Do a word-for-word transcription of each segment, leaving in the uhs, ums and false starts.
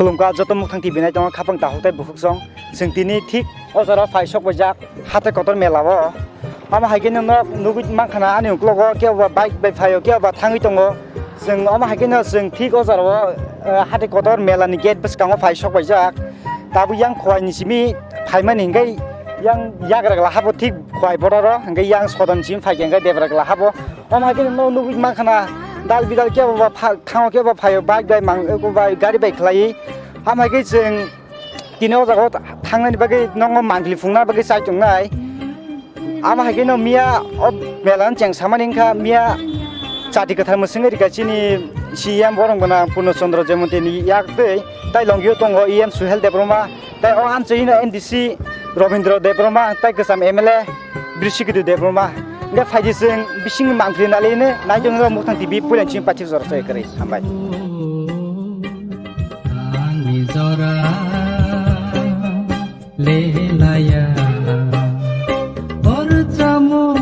Khulumkha joto Muktang T V nai tongo khapang takhuk tei bukhuk song. Chwng tini thik o jora phai sok baijak hatai kotor mela o. Omo hai khe no nugwi mankha na ani uklogo kebo ba bike bai phaio kebo ba thangwi tongo. Chwng omo hai khe no chwng thik o jora o, eh, hatai kotor mela ni gate bwskango phai sok baijak. Tabuk yang khowai ni simi phaimani hingke yang yagra gla habo thik khowai bororo hingke yang sodom simi phaikhe hingke debra gla habo. Omo hai khe no nugwi mankha na dal bidal kebo ba pha-, thango kebo phaio bike bai mang, eko bai gari bai khlaiwi. Omo hai khe chwng tini o jaga o thangnani bagwi nokno mangli phungna bagwi chai tongnai. Omo hai khe no miya o mela no cheng samani wngkha miya chati kwthar mwswngwi rikha chini C E M borok gwnang Purno Chandra Jemonti ni yak twi tai longio tongo E M Suhel Debbarma. Tai o amchai no N D C Robindra Debbarma tai kwcham M L A Brishiketu Debbarma. Hingke phaidi chwng bising mangpili nalini naitok no Muktang T V puila chini paithak jora chai kwrwi. Hambai. Ani jora lelaya hor chamo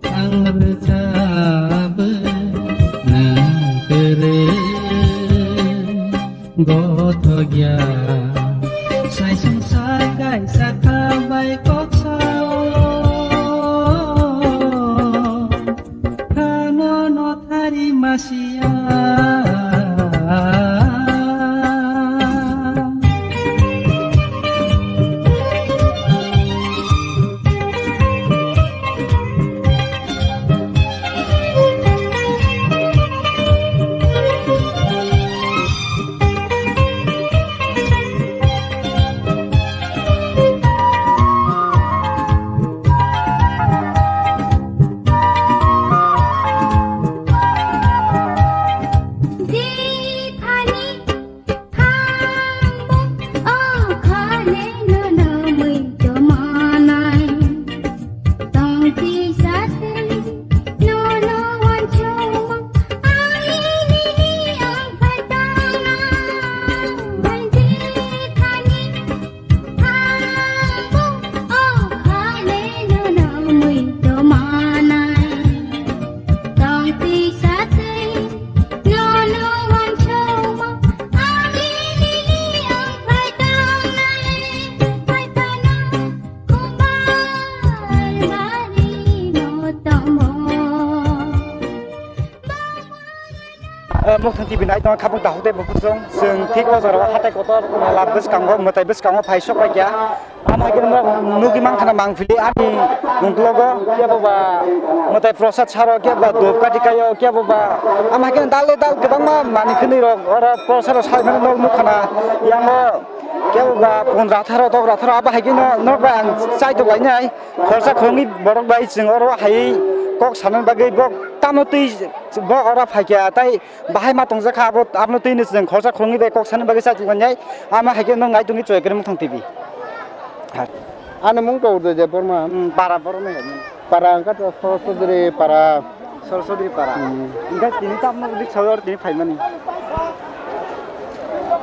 ang rwchap nang kwrwi. Gothogya, sai sungsar kaisa khabai kok sao, khano nothari masiya. Eh, Muktang T V nai tongo khapang takhuk tei bukhuk song. Chwng thik o jora o hatai kotor mela bwskango, mwtai bwskango phai sok pai kha. Ama khe no nugwi mankha na mangpili ani uklogo kebo ba mwtai prosad saro kebo ba dop kati kaio kebo ba ama khe dal le dal kwbangma manwi khwnwi rok oro prosad rok sai mano nok nukha na yango kebo ba pun ratharo tok ratharo abo hai khe no nok bai ang chai tok lainai khorsa khoroknwi borok bai chwng oro hai kok sanani bagwi bo tamo twi bo oro phai kha tai. Bahai ma tongjak kha, abo, abono twi ni chwng khorsa khoroknwi bai kok sani bagwi chai tongmani, ama hai khe nwng nai tongwi choi kwrwi Muktang T V. Ani mung to Uday Debbarma. Hmm, para borok ni hai. Para wngkha to Sorosodri para. Sorosodri para. Hmm. Wngkha tini tamo rik sawi oro tini phaimani.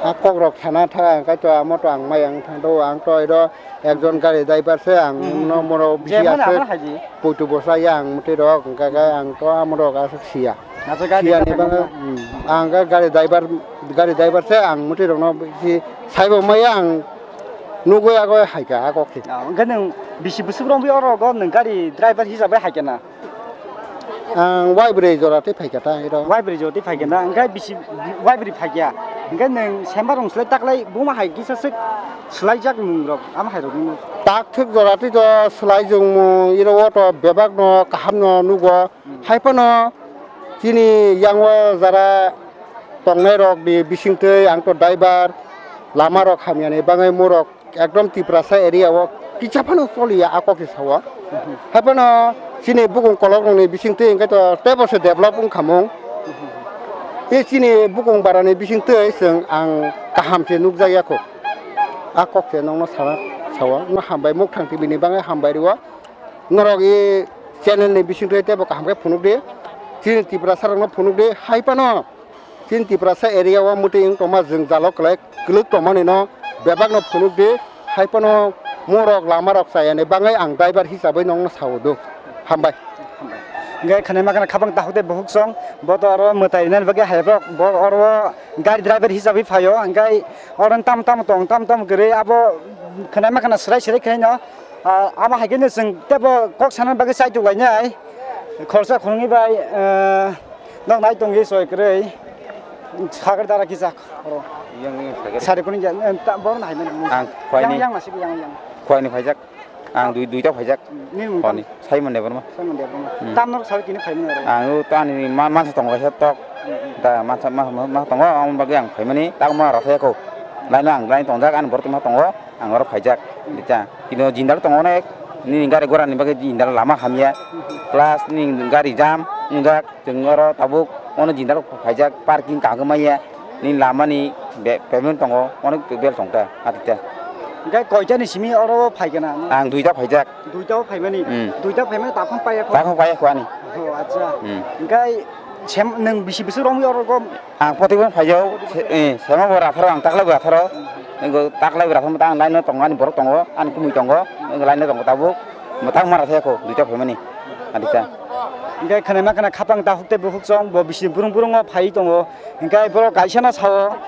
A kok rok sana tha wngkha to amo to ang mai ang thang do ang to iro Ekjon gari driver se ang, hmm, no, moro bisi jemon aswk abo haji. Poitu bwsa yang mwtwi rok, hwnkha khe ang to amorok aswk siya. Aswk gari siya ni driver bangwi, no? Hmm, ang khe gari driver, gari driver se ang mwtwi rokno bisi saibo maya ang nugwi agoi hai kha, a kok se. Ah, hwnkhe nwng bisi bwswk romwi oro go nwng gari driver hisabai hai khe na? Ang waibrwi jora tei phaikha ta iro. Waibrwi jora tei phaikha na? Hwnkhe bisi waibrwi phaikha. Hwnkhe nwng semba rong slai taklai buma hai kisa swk swlaijak mung rok ama hai rok nung. Tak thwk jora tei to swlai jwng mung iro o to bebak no kaham no nugo. Hmm. Hai phano chini yang o jara tongnai rok ni bising twi ang to driver lama rok hamya ni bangwi murok ekdom Tiprasa area o kisa phano choliya a kok se sao. Hai phano chini bukung kolok rok ni bising twi hwnkhe to teibo se develop wng kha mung. Tei chini bukung bara ni bising twi chwng ang kaham se nukjak ya kho. A kok se nokno sana sao. No hambai Muktang T V ni bangwi hambai rwo. Norok i channel ni bising twi teibo kaham khe phunuk di. Chini Tiprasa rok no phunuk di. Hai phano Chini Tiprasa area o mwtwi wng tongma jwngjalo kwlai kwlwk tongmani no bebak no phunuk di, hai phano murok lama rok chaya ni bangwi ang driver hisabwi nokno sao do. Hambai. Hambai. Hingke khwnai ma khna khabang tahuk tei bukhuk song, bo to oro mwtai rinani bagwi hai borok, bo oro gari driver hisabwi phaio, hingke oro tam tam tong, tam tam kwrwi abo khwnai ma khna swrai swrai khaino, ah, amo hai khe no chwng tebo kok sana bagwi chaitok lainai, khorsa khoroknwi bai, ah, nok nai tongwi soi kwrwi, sagar dara kisa oro. Yang, yang sagar. Sari kuni jan, eh, ta-, borok no hai mani. Ang khuaini. Yang, yang masih yang, yang. Khuaini phaijak. Ang dui, duita phaijak. Nini mung Honi, tamo? Simon Debbarma. Simon Debbarma. Hmm. Tamno sawi tini phaimani oro? Ang o tani ma-, mansa tongo kaisa tok. Hmm, hmm. Da mansa ma, ma, ma tongo, ang bagwi ang phaimani, tak ma rw thaya kho. Laino ang lain tongjak, ani borok ma tongo, ang oro phaijak. Hmm. Dita. Kino jindal tongo onek, nini gari gora ni bagwi jindal lama hamya. Hmm, hmm. Plus nini gari jam, wngjak. Chwng oro tabuk ono jindal phaijak, parking kagwi maya, nini lama ni be-, payment tongo, onek bel tong ta, atita. Hingke koita ni simi oro phaikana? Ang duita phaijak. Duita o phaimani? Hmm. Duita phaimani takhon paya kho? Takhon paya kho ani. Oh, acha. Hmm. Hingke sem, nwng bisi bisi romwi oro gom? Ang poti bo phaijak, se-, eh, sema bo ratharo, ang taklai bo ratharo. Hmm. Ego taklai bo ratharo, ang line no tongo, ani borok tongo, ani kumui tongo, ego line no tongo tabuk. Mwtang mara thaya kho, duita phaimani. Adita. Hingke khwnai ma khna khapang tahuk tei bukhuk song bo bisi burung burung o phai tongo. Hingke borok kaisa no sao,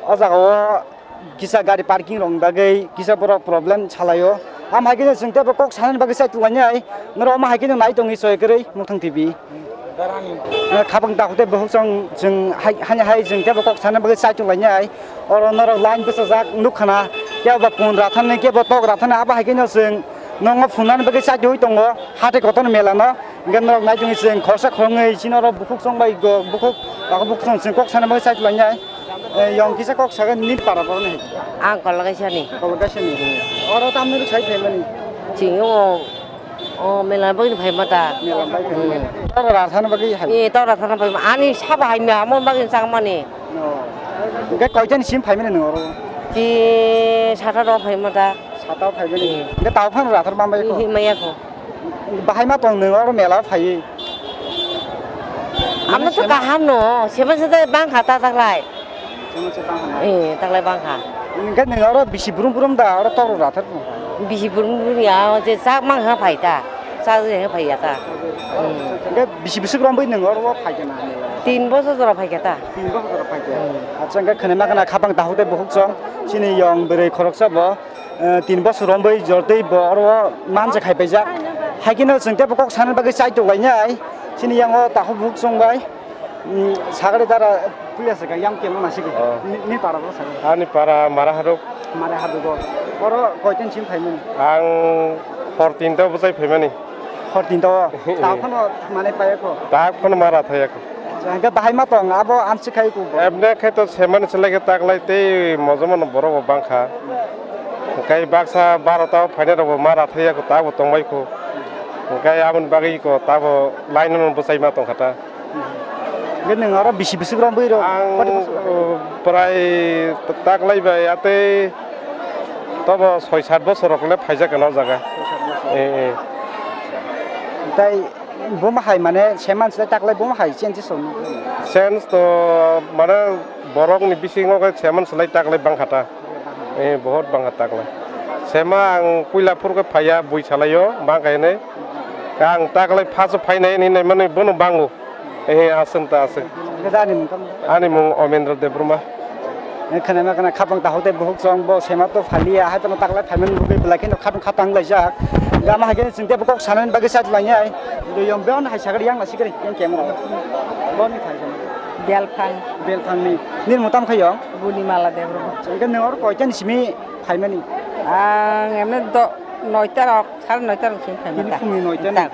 o jaga o kisa gari parking rok ni bagwi kisa borok problem salaio. Am hai khe chwng tebo kok sanani bagwi chai tonglainai. Norok ma hai khe nai tongwi soi kwrwi Mukthuang T V. Eh, khapang tahuk tei bukhuk song chwng hai, hani hai chwng tebo kok sanani bagwi chai tonglainai. Oro norok line bwsajak nuk khna, kebo pun ratharni, kebo tok ratharni, abo hai khe no chwng nongo phunani bagwi chai tongwi tongo, hatai kotorni mela no. Hingke norok nai tongwi chwng khoroksa khoroknwi chini oro bukhuk chong bai go, bukhuk, ako bukhuk chong chwng kok sana bagwi chai tonglainai. Eh, yong kisa kok sagan nini para borok ni hai. Ang Kolakaisani. Kolakaisani. Oro tamni rwk sai phaimani? Chini o, o mela bagwi phaima ta. Mela bai phaimani. Hmm. Oro rathana bagwi hai. Eh, tok rathana phaima. Ani sabo hai mia, amo bagwi changmani. No. Hingke koitani sim phaimani nwng oro? Ti sata rok phaima ta. Sata o phaimani. Hmm. Hingke tao phano rathar bambai ko? Ihi maya ko. Bahai ma tong nwng oro mela phaiwi? Ano to kaham no, sema seta bang kha ta taklai. Sema seta bang kha. Eh, taklai bang kha. Hingke nwng oro bisi brum brum da oro tok rok rathar brum kha? Bisi brum brum ya, o je chak mang ha phai ta. Chak je ha phai ya ta. Hmm. Hingke bisi bisi romwi nwng oro phai khe na? Tin bochor jora phai khe ta. Tin bochor jora phai khe. Hmm. Acha, hingke khwnai ma khna khapang tahuk tei bukhuk song chini yong bwrwi khoroksa bo. Eh, tin bochor romwi jortwi bo oro mansa khai paijak. Hai kheno chwng tebo kok sana bagwi chai tonglainai. Chini yango takhuk bukhuk chwng bai, mm, sagari dara puila se yang kemo nasi ke. Oh. Ni, ni para bo sagari. Ani para Mara Haduk. Mara Haduk o. Oro koitin sim phaimani? Ang hor tinta bwchai phaimani. Hor tinta o. Tao phano manai paya ko? Tao phano mara thaya ko. Hingke bahai ma tong, abo amsi khai ku bo. Ebne khai to semani selai ke taklai tei mojomano borok bo bangkha. Hingke baksa barota o phainai rok bo ma rathai ya ko, ta bo tongbai ko. Hingke aboni bagwi ko ta bo line no bwsai ma tongkha ta. Hingke nwng oro bisi bisi rom bwi rok? Ang, poti bosor? Uh, prai taklai bai atei tobo soi sat bosor rok le phaijak khe o jaga. Soi sat bosor. Eh, eh. Tai Bo ma hai mane seman slai taklai bo ma hai changes song. Change to mane borok ni bisingo khe seman slai taklai bangkha ta. Eh, bohot bangkha taklai. Sema ang puila phuru khe phaiya bui salaio bangkha hinwi. Ang taklai phaso phainai hinwi naimani bono bango. Eh, aswk ta aswk. Ani mung Omendra Debbarma. Khwnai ma khwna khapang tahuk tei buhuk chwng bo sema to phaliya, hai phano taklai phaimani bagwi belai kheno khatang khatang laijak. Gama hai khe chwng tei bo kok sanani bagwi chat lainai. Dui yong beo hai sagri yang nasi kari yang camera. Boni phai khe. Belphang. Belphang ni. Nini mung tamo khe yong? Bunimala Debbarma. Hwnkhe nwng oro koitani simi phaimani? Ang emne do noita rok, sare noita rok simi phaimani. Tini phungni noita ni? Tak.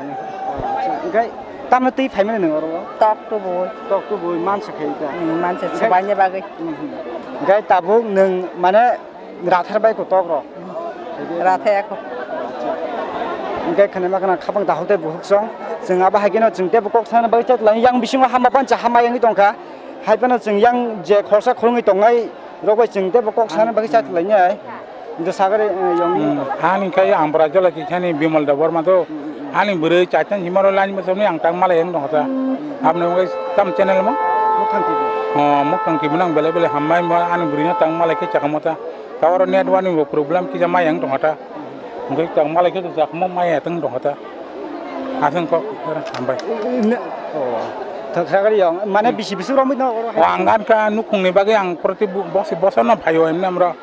Hwnkhe tamno twi phaimani nwng oro? Tok tubui. Tok tubui mansa khai ta? Hmm, mansa. Hwnkhe swbaini bagwi. Hmm, hmm. Hwnkhe tabuk nwng mane rathar bai ko tok rok? Rathai ako. Hwnkhe khwnai ma khwna khapang tahuk tei buhuk chwng. Chwng abo hai kheno chwng tei bo kok sana bagwi chat lai yang bisingo hama pancha hama yangwi tongkha. Hai phano chwng yang je khorsa khorwngwi tongnai rok bai chwng tei bo kok sana bagwi chat lainai. Hwnkhe sagari, eh, yong. Hmm, ani khai ang bwrajwla kikhani Bimal Debbarma do. Hmm, hmm, hmm. Ani bwrwi chaitang himaro line bwswkni ang tang malai yang tongkha ta. Hmm, hmm. Aboni wngwi tam channel mo? Mukthuang T V. Oh, Mukthuang T V nang belai belai hambai mo ani bwrwino tang malai khe chakamo ta. Ta oro network ni bo problem kisa mai yang tongkha ta. Hwnkhe tang malai khe chakamo mai ya tong tongkha ta. Aswng kok, hambai. Ne-, oh. Thok sagari yong, mane bisi bisi romwi no oro. O ang gan ka nukhungni bagwi ang proti bu-, bosi bosono phaio emne amro.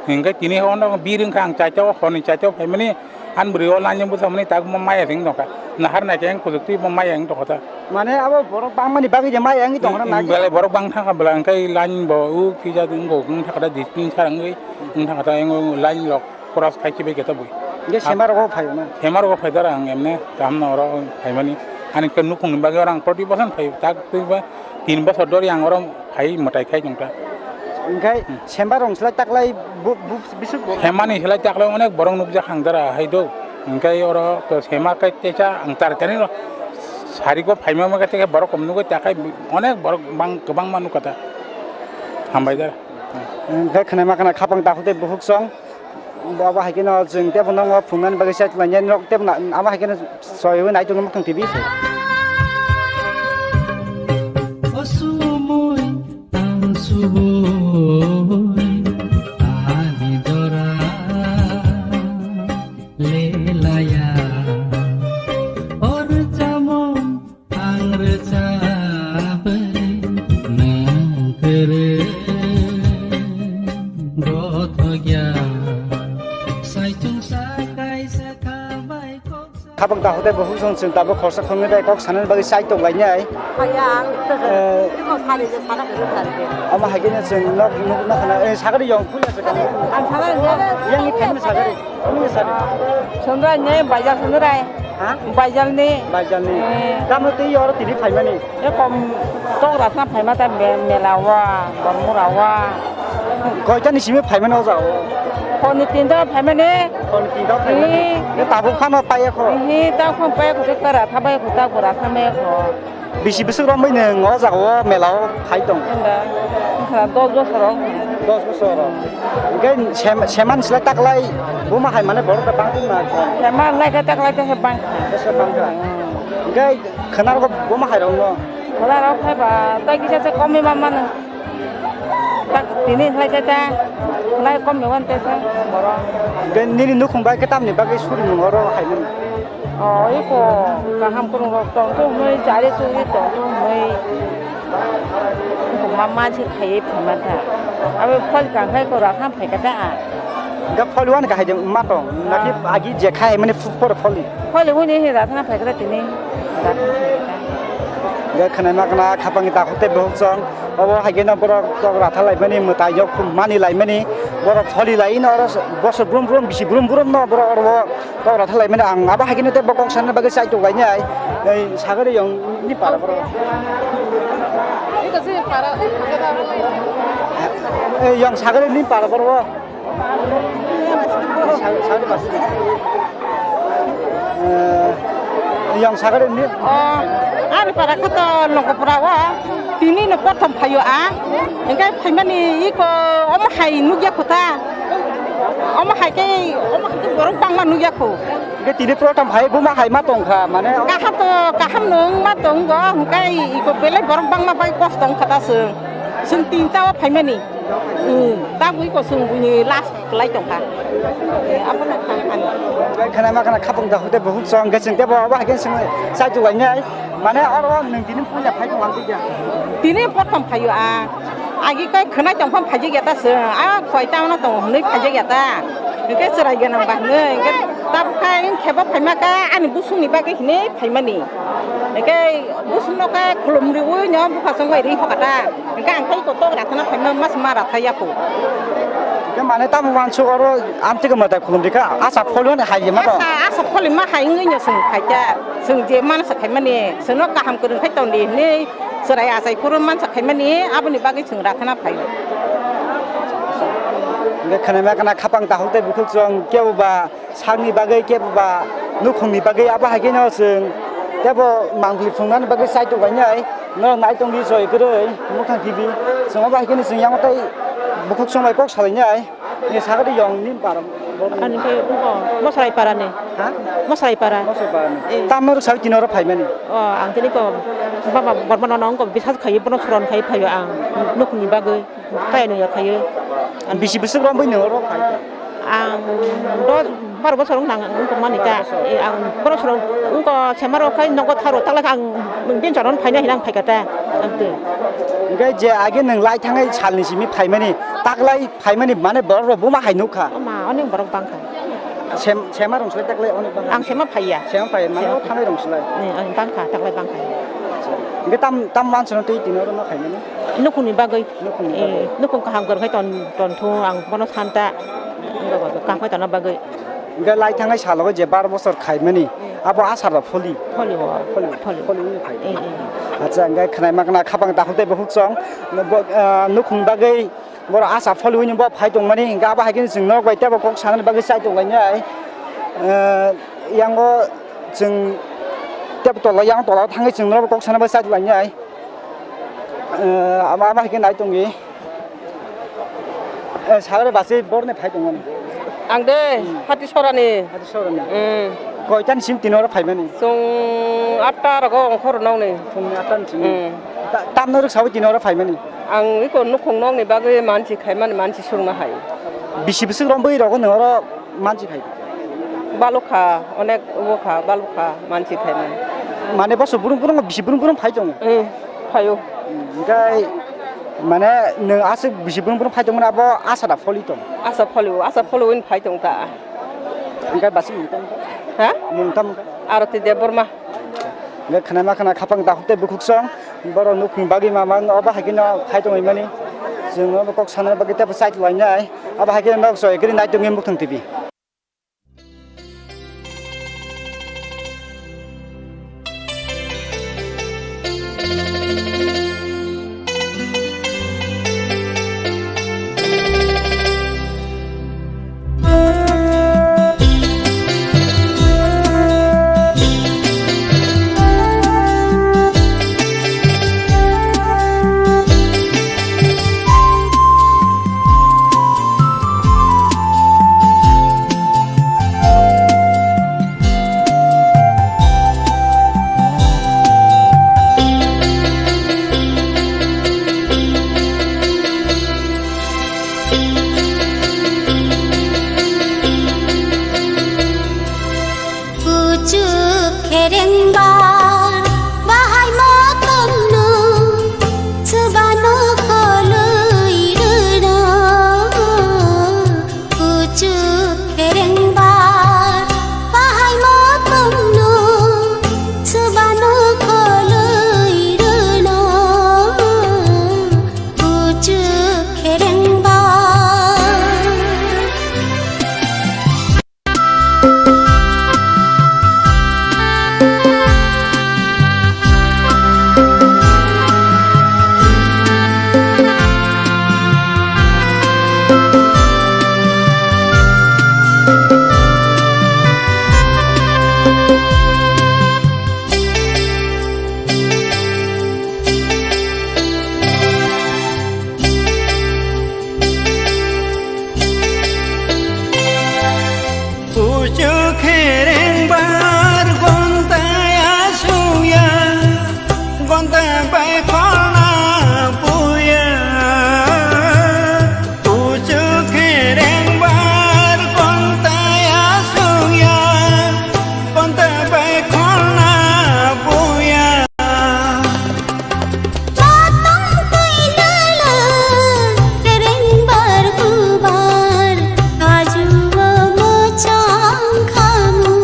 Hingke tini hono biri wngkha ang chaitao, honi chaitao phaimani, an bwrwi o line bwsa mani tak mo maya sing tongkha. Nahar naikhe ang kujuk twi mo maya wng tongkha ta. Mane abo borok bangmani bagwi je maya wngwi tongkha na? Belai borok bang thangkha bwla hingke line bo u kisa wngkha ta discipline sa wngwi wng thangkha ta line rok. Cross khai chibai khe tabwi. Hingke sema rogo phaio na? Sema rogo phai dara ang emne kaham no oro phaimani. Ani khe nukhungni bagwi oro ang proti boson phai tak twi ba tin bosor dori ang oro phai mwtai khai tongkha. Hingke sema rong slai taklai bu, bu, bisuk bo. Sema ni slai taklai onek borok nukjak ang dara hai do. Hingke oro to sema kai techa ang tar tani ro. Sari go phaima ma khe borok kom nugwi takai onek borok bang kwbangma nukha ta. Hambai dara. Hingke khwnai ma khna khapang takhuk tei bukhuk song. Bo abo hai kheno chwng tebo nongo phungnani bagwi chai tonglainai nok tebo na amo hai kheno soi wi nai tongwi mukhang T V. O sumui ang subui ani jora lelaya or chamung Ang rwchapwi nwng kwrwi gothokya. Saichung sa kaisa kha bai kok sa. Khapang takhuk tei bukhuk song chwng tabuk khorsa khornwi bai kok sanani bagwi chai tonglainai. Haya ang. Eh. Imo sari je sana kwrwi sari je. Omo hai kheno chwng nok, nok, nok khna, eh, sagri yong puila se kamo. Ang sagri je. Yang ni phaimani sagri. Omo ni sagri. Sundra ne bajar sundra. Ha? Baijalni. Baijalni. Eh. Tamo tei oro tini phaimani? E kom tok rasna phaima ta me-, mela wa, bormura wa. Koita ni simi phaimani o jaga o? Honi tinta phaimani. Honi tinta phaimani. Eh. E tabuk phano paiya kho. Eh, tabuk phano paiya kho, kara thabai kho, tabuk rasna mai kho. Bisi bwswk romwi nwng o jaga o mela o phai tong? Wngkha dos bosor rok. Dos bosor rok. Hingke sem-, seman slai taklai buma hai mane borok da bangtong na? Seman lai khe taklai khe bangkha. Bwswk bangkha. Hmm. Hingke khwnarok buma hai rok no? Khwnarok phai ba tai kisa se komwi ma mano. Tak tini khlai khe ta khwnai kom ni wan te sa borok. Hingke nini nukhung bai khe tamni bagwi suri nung oro hai mani? O, iko kaham kwrwng rok tong thung hwnwi, chari churi tong thung hwnwi. Iko ma mansi khaiwi phaima ta. Abo phol kang khai ko rakham phai kha ta a. Ga phol wan ka hai de ma tong. Naki agi je khai mani phu-, por pholi. Pholi uni hi rakhna phai kha ta tini. Rakhna phai kha ta. Ga khnai ma khna khapang ta khute bohok song. Obo hai khe no borok tok ratha lai mani mwtai yok mani lai mani. Borok pholi lai no oro bosor brum brum bisi brum brum no borok oro. Kok rw thalaimani ang abo hai kheno tei bo kok sana bagwi chai tok lainai. Ei sagari yong ni para boro. Ei yong sagari ni para boro. Sa-, sagari pas. Eh, yong sagari ni. Oh, ari para kho to Longkopra o. Tini no prothom phaio a. Hingke phaimani iko omo hai nukya kho ta. Omo hai khe, omo hai khe borok bangma nukya kho. Hingke tini prothom phai buma hai ma tongkha, mane o- Kaham to, kaham no wngma tongo, hingke iko belai borok bangma bai kosto wngkha ta chwng. Chwng tinta o phaimani. Hmm, tabuk iko chwng buini last. Kwlai tongkha. Abono kha ani. Khana ma khana khapang da hote buhuk song ge chwng tebo abo hai khe chwng chai tu lainai. Mane oro nwng tini puila phai tong ang tija. Tini prothom phaio a. Agi kai khwnai tong pham phaijak ya ta chwng. A khoi ta ono tong hwnwi phaijak ya ta. Hwnkhe chwrai gwnang ba hwnwi. Hwnkhe tabuk kha khebo phaima kha ani busungni bagwi hwnwi phaimani. Hwnkhe busungno khe khulum riui no bupha chwng bai ri hoka ta. Hingke ang tei kotor rathana phaima mas ma ratha ya kho. Hingke mane tamo wansuk oro amtwkhe mwtai khulum rikha, asa pholi mani hai ma to. Asa, asa pholi ma hai wngwi no chwng khaikha. Chwng je mansa khaimani, chwngno kaham kwrwng khai tongdi hinwi chwrai achai phuru mansa khaimani, aboni bagwi chwng rathana phaio. Hingke khwnai ma khna khapang tahuk tei bukhuk chwng kebo ba sakni bagwi kebo ba nukhungni bagwi abo hai kheno chwng tebo mangpili phunuknani bagwi chai tonglainai. Norok nai tongdi soi kwrwi mukhang kibi. Chwng abo hai kheno chwng yang tei bukhuk chwng bai kok salainai. Ni sagadi yong ni para. Ani khe wngkha Mosrai para ni. Ha? Mosrai para. Mosrai para ni. Eh. Tam norok sawi tini oro phaimani? O, ang tini ko baba borma nono wngkha bisas khai bono suron khai phaio ang nukhungni bagwi. Kaya no ya khayo. Bisi bwswk romwi nw oro phai? Ang dos, Bar bosor wng nang wng tongmani ta. Eh, ang borok soro wngko sema rok khai nogo tharo, taklai khe ang bini jora no phaina hinang phaikha ta. Ang twi. Hingke je age nwng lai thangnai salni simi phaimani, taklai phaimani mane borok rok buma hai nukha. Oma, onek borok bangkha. Sem-, sema rong sulai taklai onek bangkha. Ang sema phaiya. Sema phaiya, mane Sema o thangnai rong sulai. Eh, ang bangkha, taklai bangkha. Hingke tam, tam mansono twi tini oro no phaimani? Nukhungni bagwi. Nukhungni Eh, bagwi. Nukhung kaham kwrwng khai ton, ton thu ang bono santa. Wngkha kaham khai tonna bagwi. Hingke lai thangnai salo je bar bosor khaimani, abo asar da pholi. Pholi o. Pholi, Pholi. pholi wngwi phai. Eh, eh. Acha, hingke khwnai ma khna khapang dakhuk tei bukhuk chwng. Bo, ah, nukhung bagwi borok asa pholi wngwi bo phai tongmani, hingke abo hai khe chwng nok bai tebo kok sanani bagwi chai tonglainai. Eh, yango chwng tebo tola, yang tola thangwi chwng nok kok sana bagwi chai tonglainai. Eh, ama, ama hai khe nai tongwi. Eh, sagre basi borne phai tongmani. Ang de, Hmm. Hati Sorani. Hati Sorani. Hmm. Koitan sim tini oro phaimani? Chwng atta rogo ongkhor nokni. Phungni atta ni simi. Hmm. Ta-, tamno rwk sawi tini oro phaimani? Ang iko nukhung nokni bagwi mansi khaimani, mansi sungma hai. Bisi bwswk romwi rogo nang oro mansi khai? Balukha, onek wokha, balukha mansi khaimani. Mane boso burung burung, bisi burung burung phai tongo? Eh, phaio. Hingke mane nwng aswk bisi burung burung phai tongmani abo asa da pholi tong? Asa pholi, asa pholi win phai tong ta. Hingke basi mungtam? Ha? Mungtam? Arati Debbarma. Hingke khwnai ma khna khapang dakhuk tei bukhuk song, borok nukhung bagwi mamang obo hai kheno phai tongwi mani. Chwng obo kok sana bagwi tei chai tonglainai. Abo hai kheno nok soi gri nai tongwi mukhang tibi. Kuchuk kherengbar bahai motomno, chubano koloi rwno. Kuchuk kherengbar bahai motomno, chubano koloi rwno. Kuchuk kherengbar. Kuchuk kherengbar gonta asukya, gonta bai khorna puya. Kuchuk kherengbar gonta asukya, gonta bai khorna puya. Matang twi lala, kereng bar kubar, kaju o mochang khamu.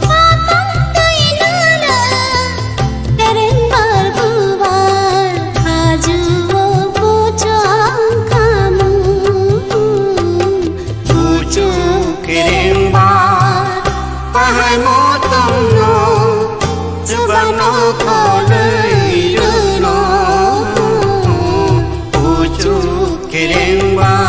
Matang twi lala, kereng bar kubar, kaju o mochang khamu. Kuchuk kherengbar bahai motomno, chubano koloi rwno. Kuchuk kherengbar.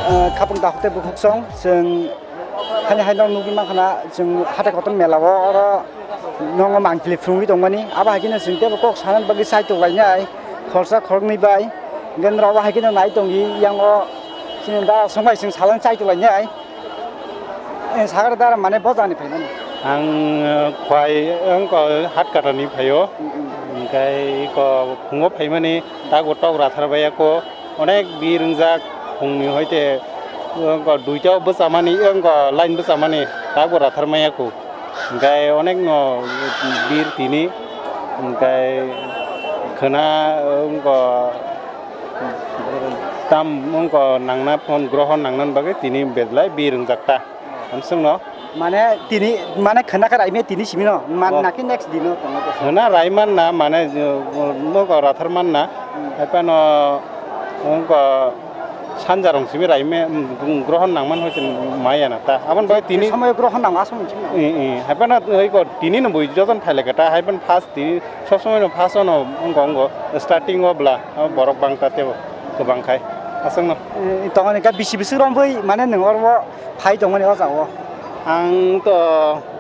Ah, khapang dakhuk tei bukhuk song, chwng hani hai no nugwi mankha na, chwng hathai kotor mela o, oro Nongo mangpili phwrwngwi tongmani, abo hai kheno chwng teibo kok sana bagwi chaitok lainai, khorsa khoroknwi bai, hwnkhe norok abo hai kheno nai tongdi, yango chini da songbai chwng salang chaitok lainai. Eh, sagar dara mane bojani phaimani. Ang, eh, khwai wngkha Hatkatani phaio. Mm, mm. Hwnkhe iko phungo phaimani tago tok rathar baiya ko. Onek bir wngjak phungni hoite wngkha duita bwchamani wngkha line bwchamani tago rathar maiya ko. Hwnkhe onek no bir tini hwnkhe khwna wngkha tam wngkha nangna phone grohon nangna bagwi tini belai bir wngjak ta. Hamswkno. Mane tini, mane khwna khe raimya tini simino, man Oh. Naki next dino tongo. Khwna rai manna, mane, uh, nogo rathar manna. Hmm. Haipano, wngkha sanja rong simi raime, um, grohon nangman hoite maya na ta. Abon bai tini Somoy grohon nang asong simi. I, i. Haipano, oi ko, tini no bui joton phaile kata, haipan first tini, sob somoi no first no, wngkha, wngkha, starting o bla, abo borok bang ta tebo, kwbang khai. Aswkno. Eh, tongoni ka bisi bisi romboi, mane nwng oro phai tongmani o jaga o? Ang to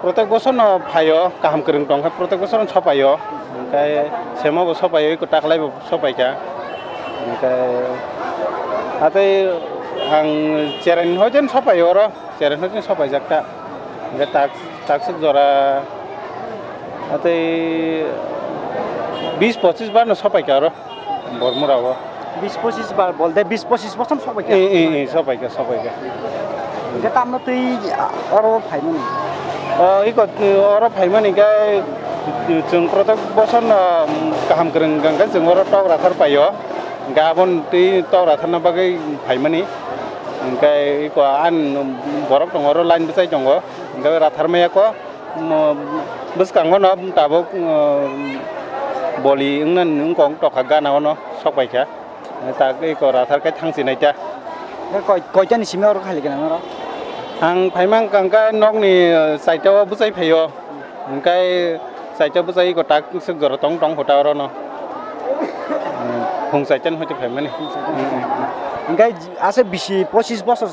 protek bosor no phaio, kaham kwrwng tong khe protek bosor no sopaio. Hwnkhe semo bo sopaio, iko taklai bo sopaikha. Hwnkhe atei ang cheren hoiten sopaio oro, cheren hoiten sopaijak ta. Hwnkhe tak, takswk jora atei bis pochis bar no sopaikha oro. Bormura o. Bis pochis bar, bolde bis pochis bosor sopai kha. Eh, eh, eh, sopai kha, sopai kha. Hwnkhe tamno twi, ah, oro phaimani? Oh, iko, eh, oro phaimani khe, eh, chwng protek bosor no, um, kaham kwrwng hwnkhe chwng oro tok rathar paio. Hwnkhe aboni twi tok ratharna bagwi phaimani. Hwnkhe iko ani borok tongo, oro line bwchai tongo. Hwnkhe rathar maya kho. Mo-, bwskango no tabuk, uh, boli wngna wngkong tokha gana o no sok pai kha. Tak eko rathar khe thang sinai ta. Khe koi-, koitani simi oro khali gana norok? Ang phaimang kangkha nokni, uh, saita o bwchai phaio. Hwnkhe saita bwchai eko tak swk jora tong tong kho ta oro no. Phung saita ni hoite phaimani. Hwnkhe aswk bisi pochis bosor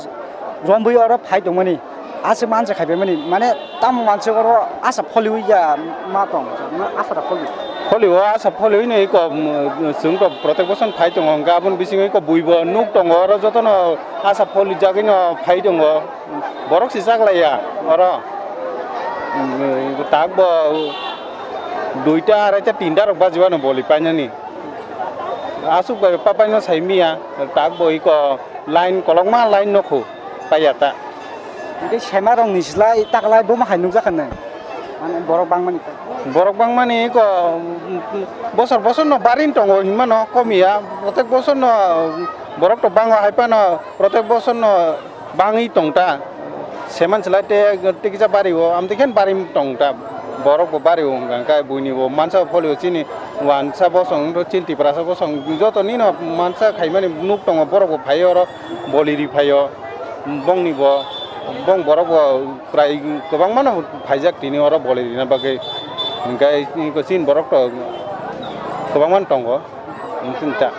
romwi oro phai tongmani. Aswk mansa khaibaimani, mane tamo mansa oro asa pholiwi ya ma tong, asa da pholi. Pholiwo asa pholiwi no iko, um, chwng to protek bosor phai tongo, hwnkhe aboni bisingo iko buibo nuk tongo, oro jotono asa pholijagwi no phai tongo, borok si chaklaiya oro. Um, tak bo duita, araita, tinta rok bajiwano boli painani. Aswk bai papaino saimiya, tak bo iko line kolokma line nokho. Paiya ta. Hwnkhe sema rok ni slai taklai buma hai nukjakha nang. Mane borok bangmani ta. Borok bangmani ko, mm, bosor bosor no barin tongo hinmano komiya. Protek bosor no borok to bango hai phano protek bosor no bangwi tong ta. Seman slai te, te kisa bari o, amtwi khen bari tong ta. Borok bo bari o hwnkha khe buini bo mansa pholi o chini wansa bosong to chini Tiprasa bosong joto nino mansa khaimani nuk tongo borok bo phai oro. Boli ri phaio, bongni bo, bong borok bo kwrai kwbangma no phaijak tini oro boli rina bagwi. Hwnkhe chini borok to kwbangma no tongo, chini ta.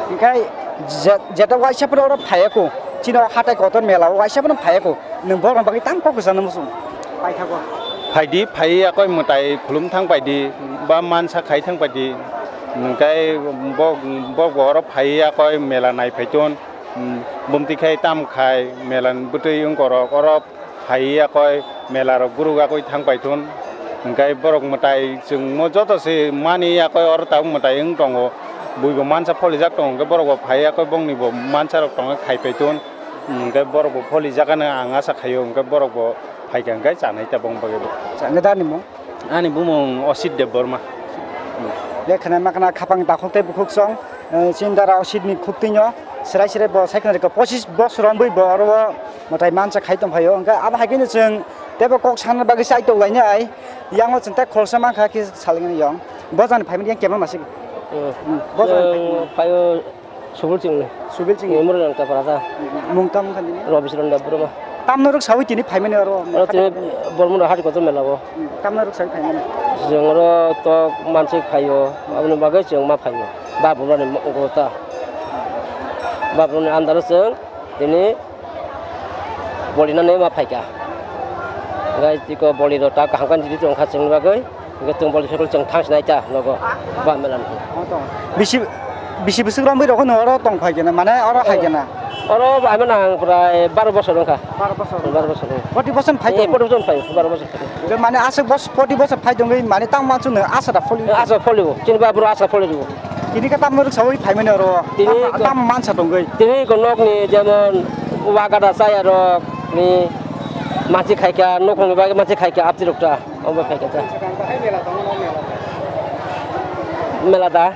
Hwnkhe je-, jeta waisa phano oro phaiya kho, chini o hatai kotor mela o waisa phano phaiya kho, nwng borok ni bagwi tang kok kwchangno muchung paithago. Phaidi, phai yakoi mwtai khulum thang paidi, ba mansa khai thang paidi, hwnkhe bo, bo, bo oro phai yakoi mela nai phai ton. Hmm, bumti khai tam khai mela ni bwtwi wngkorok oro phai yakoi mela rok guruk yakoi thang pai thun. Hwnkhe borok mwtai chwngmo joto se mani yakoi oro tabuk mwtai wng tongo. Buibo mansa pholijak tongo hwnkhe borok bo phai yakoi bongni bo mansa rok tongo khai pai thun. Hwnkhe borok bo pholijak ano ang asa khaio hwnkhe borok bo phaikha hwnkhe chanai ta bong bagwi bo. Chanai da ni mung? Ani bumung Osit Debbarma. Lekhana makna khapang takhuk tei bukhuk song, eh, chini dara Osit ni khuk twino serai serai bo cycle rikha pochis bosor romwi bo oro o mwtai mansa khai tongphaio. Hwnkhe abo hai kheno chwng teibo kok sana bagwi chai tok lainai. Yango chwng tei khoroksa mankha khe salingni yong. Bojani phaimani yang kebeng masik. Hmm. Hmm, bojani phaimani. Phaio. Subil chini. Subil chini. Memorial ang tapara ta. Mung tam khan dini? Robi Suran Debbarma. Tamno ruk sawi tini phaimani oro. Oro tini Bormura hati kotor mela bo. Tamno ruk sawi phaimani. Jeng oro to mansi phaio. Aboni bagwi jeng ma phaio. Bap rani go ta. Bap rani andaro jeng tini boli nani ma phaika. Gai tiko boli ro ta kaham kan jiri tong kha jeng bagwi. Hwnkhe chwng bol sokol chwng thang sinai ta nogo ba mela ni. Bisi, bisi bwswk romwi rok no oro tong phai kena, mane oro hai kena. Oro ba mela ang prai baro bosor wngkha. Baro bosor. Baro bosor wngkha. Forty percent phai tongo. Forty percent phai, baro bosor. Hwnkhe mane aswk bos-, forty bosor phai tongwi mane tang mansu no asa da pholi. Asa pholi bo. Chini ba bro asa pholi bo. Tini khe tamno rwk sawi phai mani oro. Tini tam, tam mansa tongwi. Tini ko nokni jemon wagada chaya rok ni mansi khaika, nokong ni bagwi mansi khaika, apti rok ta. Omo khaika ta. Mela da?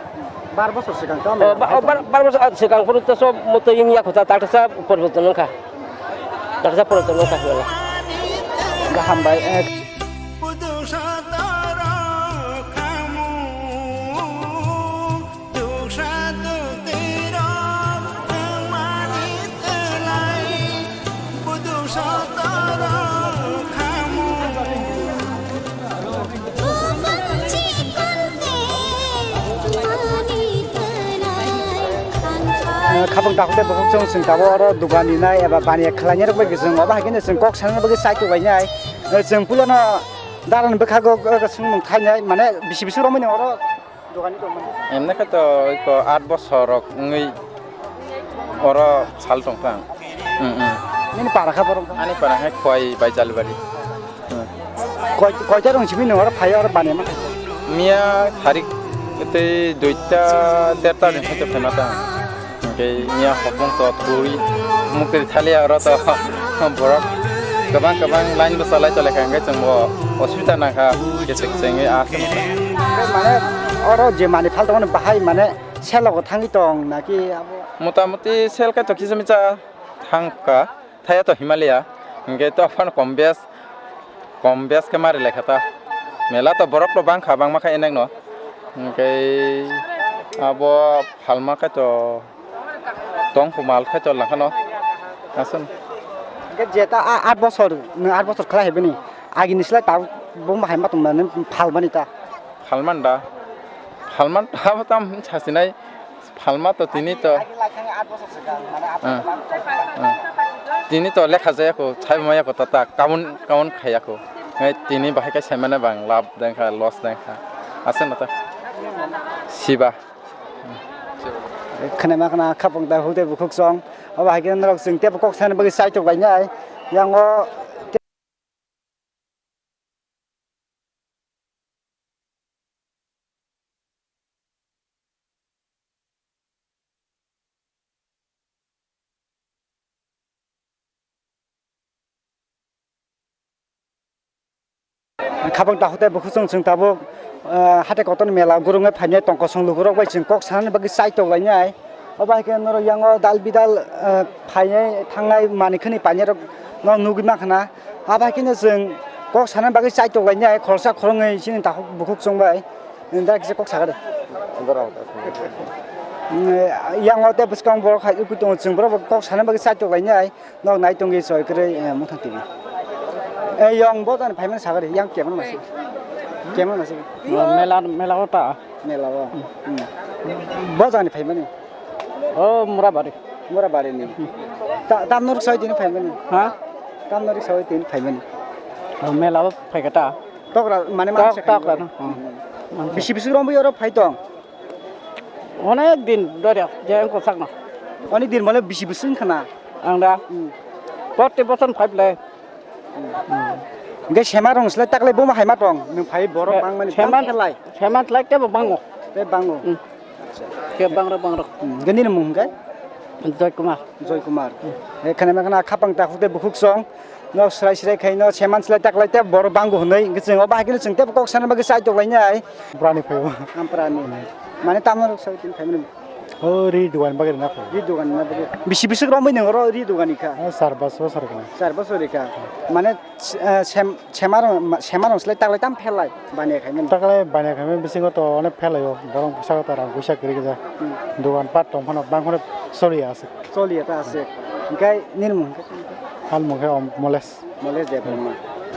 Bar bosor swkang ta. O, mela ba-, o, bar, bar bosor, ah, swkang phuru to sob moto yung ya khuta, ta khe sa poriborton wngkha. Ta khe sa poriborton wngkha mela. Gaham bai, eh. Khapang takhuk tei bukhuk chwng chwng tabuk oro dukani nai eba baniya khlainai rok bai chwng obo hai khe chwng kok sana bagwi chai tok lainai. Chwng puilano darani bwkhago chwng mung thainai mane bisi bisi romwi oro. Emne khe to iko aat bosor rok wngwi oro sal tong kha ang. Mm, mm. Nini para kha borok? Ani para khe Khowai bai Jalibari. Mm. Koi, koita rong simi nung oro phai oro bani ma? Miya tharik tei duita derta ni hoite phai ma ta. Hingke miya hopung to twi mukti thaliya oro to borok kwbang kwbang line bwsa lai tole kha, hingke chwng bo osubita nang kha, kechek chengwi a se nang kha. Mane oro je mani phal tongmani bahai mane selogo thangwi tong naki abo? Motamuti sel khe to kisa misa thang kha, thaya to Himalaya, hingke to aphano kom bes. Kom bes khe mari lai kha ta. Mela to borok to bang kha, bangma kha enek no. Hingke abo phalma khe to tong phumal khe to lang kha no. Aswk. Hingke jeta a, aat bosor, nwng aat bosor khlai hai bini. Agini slai tabuk bo hai ma tong mani phalmani ta. Phalman da. Phalman ta abo tam sasinai. Phalma to tini to. Agi lai thangwi aat bosor swkang, mane aat bosor lang. Ah. Tini to lekha jaya kho, sai maya kho, tata kaun, kaun khaya kho. Ngai tini bahai kai sai mane bang lab deng kha, loss deng kha. Ase mata. Siba. Khne ma khna khapang da hute bukhuk song. Abo hai khe norok chwng tebo kok sana bagwi sai tok lainai. Yang o Khabang takhuk tei bukhuk chwng chwng tabuk, ah, hatai kotorni mela gurungwi phainai tong kosong lukurok bai chwng kok sanani bagwi chai tok lainai. Obo hai khe norok yango dal bidal, ah, phainai thangnai manwi khwnwi painai rok no nugwi mankha na. Abo hai kheno chwng kok sanani bagwi chai tok lainai khoroksa khoroknwi chini takhuk bukhuk chwng bai. Nda kisa kok sakha de. Borok. Mm, yang o tei bwskang borok hai ukui tongo, chwng borok bo kok sana bagwi chai tok lainai. Nok nai tongwi soi kwrwi, eh, Muthang T V. Eh, yang bo jani phaimani sakha de, yang kemana masuk. Kemana masuk. Mela, mela kota. Mela o. Hmm. Bo jani phaimani. O Murabari. Murabari ni. Ta, tam norok soi tini phaimani. Ha? Tam norok soi tini phaimani. O mela o phaikata. Tokra, mane tok, manse tokra khaimani. No. Hmm. Manse. Bisi bisi romwi oro phai tong. Onek din dori je wngkha sakno. Onek din mane bisi bwswk wngkha na? Ang da. Hmm. Forty percent five le. Hmm. Hingke sema rong slai taklai buma hai ma tong. Nwng phai borok bang mani sema, bang khelai. Sema slai kebo bango. Te bango. Hmm. Acha. Ke bangrok bangrok. Hmm. Hingke nini mung hingke? Joy Kumar. Joy Kumar. Hmm. Ekhane ma khana khapang takhuk tei bukhuk song. Nok srai srai khai no seman slai taklai te bor bangu hwnwi hwnkhe chwng o bahai kheno chwng tebo kok sana bagwi chai tok lainai. Amprani phaibo. Amprani. Mane tamo rok sai tin phaimani. O ri dugan bagwi na phai. Ri dugan na bagwi. Bisi bisi romwi nang ro ri dugan ikha. Eh, sar bosor sar kana. Sar bosor ikha. Mane, eh, sem, semarong, semarong slai taklai tam phelai. Baniya khaimani. Taklai baniya khaimani bisingo to onek phelaio, borok bwskango to rang puisa kwrwi khe ja. Hmm. Dogan pat tong phano bang phano choliya aswk. Choliya ta aswk. Hwnkhe nini mung khe? Ani mung khe Om-, Moles. Moles Debbarma.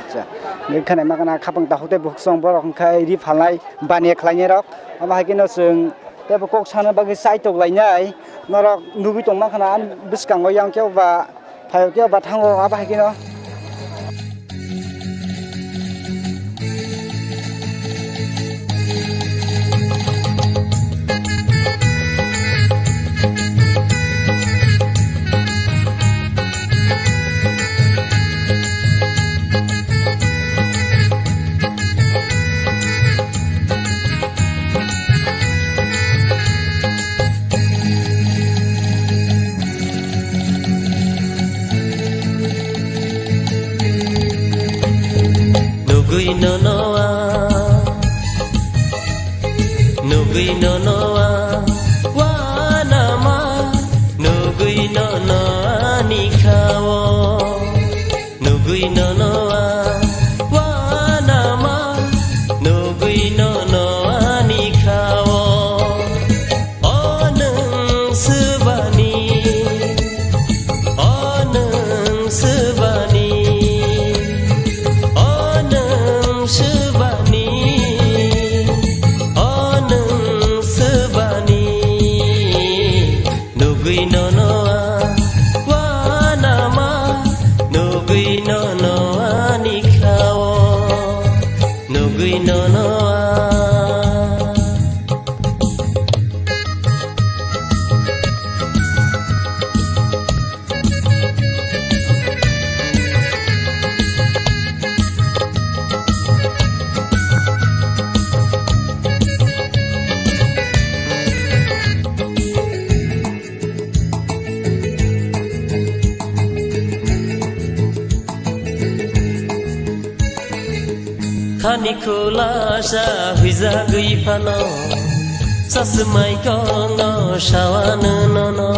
Acha. Hwnkhe khwnai ma khna khapang takhuk tei bukhuk song borok hwnkhe ri phalnai baniya khlainai rok. Abo hai kheno chwng teibo kok sana bagwi chai tok lainai. Norok nugwi tong ma khna ani bwskango yang khe ba Phaio khe ba thango abo hai kheno. Nugwi nono a wanama, nugwi nono ani kha-o. Nugwi nono a wanama, nugwi nono ani kha-o. O nwng swbani, o nwng swbani, o nwng swbani, o nwng swbani. Nugwi nono a wanama, nugwi nono ani kha-o, nugwi nono a. Khani khulasa huijagwi phano, chasmai kongno sawano nono.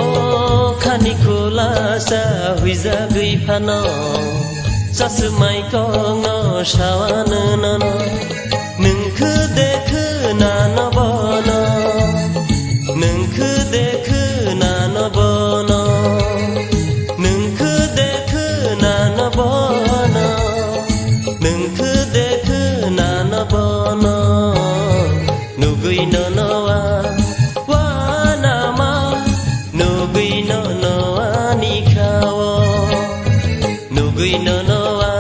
O khani khulasa huijagwi phano, chasmai kongno sawano nono. Nwng khe de khwnano bono, nwng khe de khwnano bono, nwng khe de khwnano bono, nwng khe de khwnano bono. Nugwi nono a wanama, nugwi nono ani kha-o. Nugwi nono a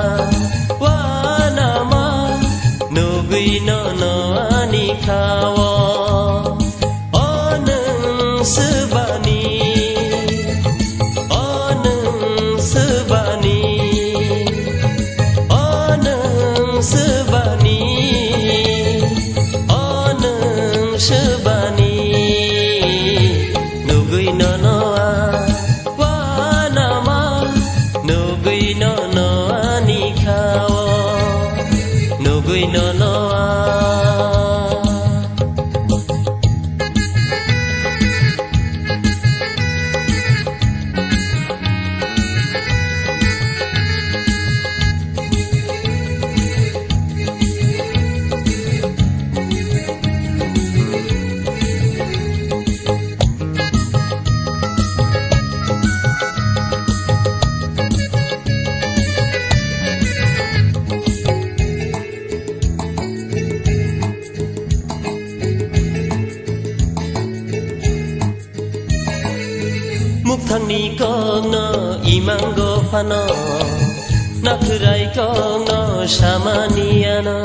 wanama, nugwi nono ani kha-o. O nwng swbani, o nwng swbani, o nwng swbani, o nwng swbani. Nugwi nono a wanama, nugwi nono ani kha-o, nugwi nono a. Mukthangni kokno imango phano, nakhwrai kokno samani ano.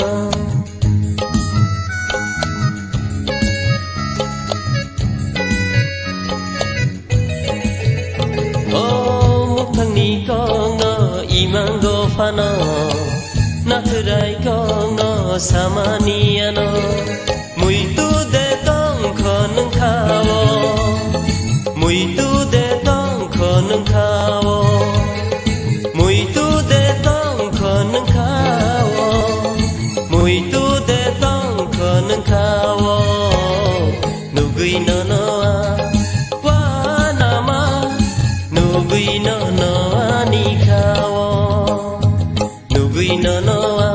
O mukthangni kokno imango phano, nakhwrai kokno samani ano. Muitu de tongkho nwng kha-o, muitu de tongkho nwng kha-o, muitu de tongkho nwng kha-o, muitu de tongkho nwng kha-o. Nugwi nono a wanama, nugwi nono ani kha-o. Nugwi nono a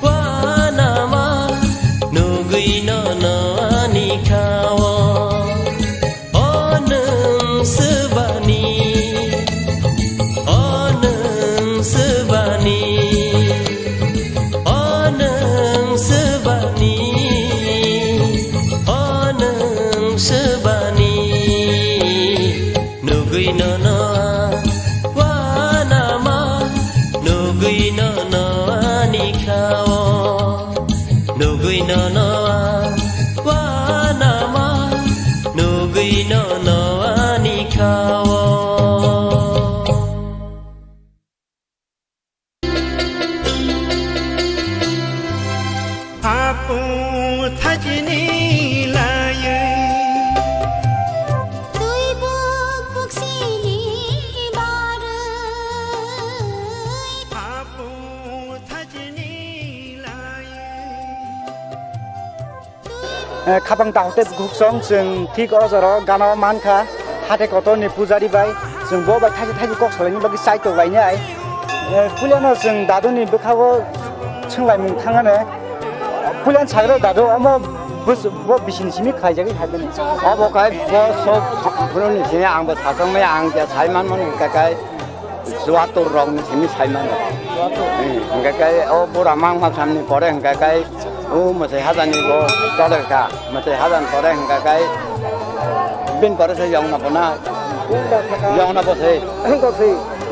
wanama, nugwi nono ani kha-o. O nwng swbani, o nwng swbani, o nwng swbani, o nwng swbani. Nugwi nono a Eh, khapang takhuk tei bukhuk song chwng thik o jora o gana o mankha, hate kotor ni pujari bai chwng bo bai thaisa thaisa kok salaini bagwi chai tok lainai. Eh, puilano chwng dadu ni bwkha o chwng laimung thangane. Puilan sagre dadu omo bus-, bo bisini simi khlaijagwi hai bini. Obo kai bo sok phuru ni sini ang bo sasang mai ang ja sai man mani ka kai. Chuatur rok ni simi sai mano. Hmm, hingke kai o bura mang ma samni pore hingke kai o mwsai hajani bo tole kha. Mwsai hajan pore hingke kai bin pore se yong na bona. Yong na bo se. Ang kok se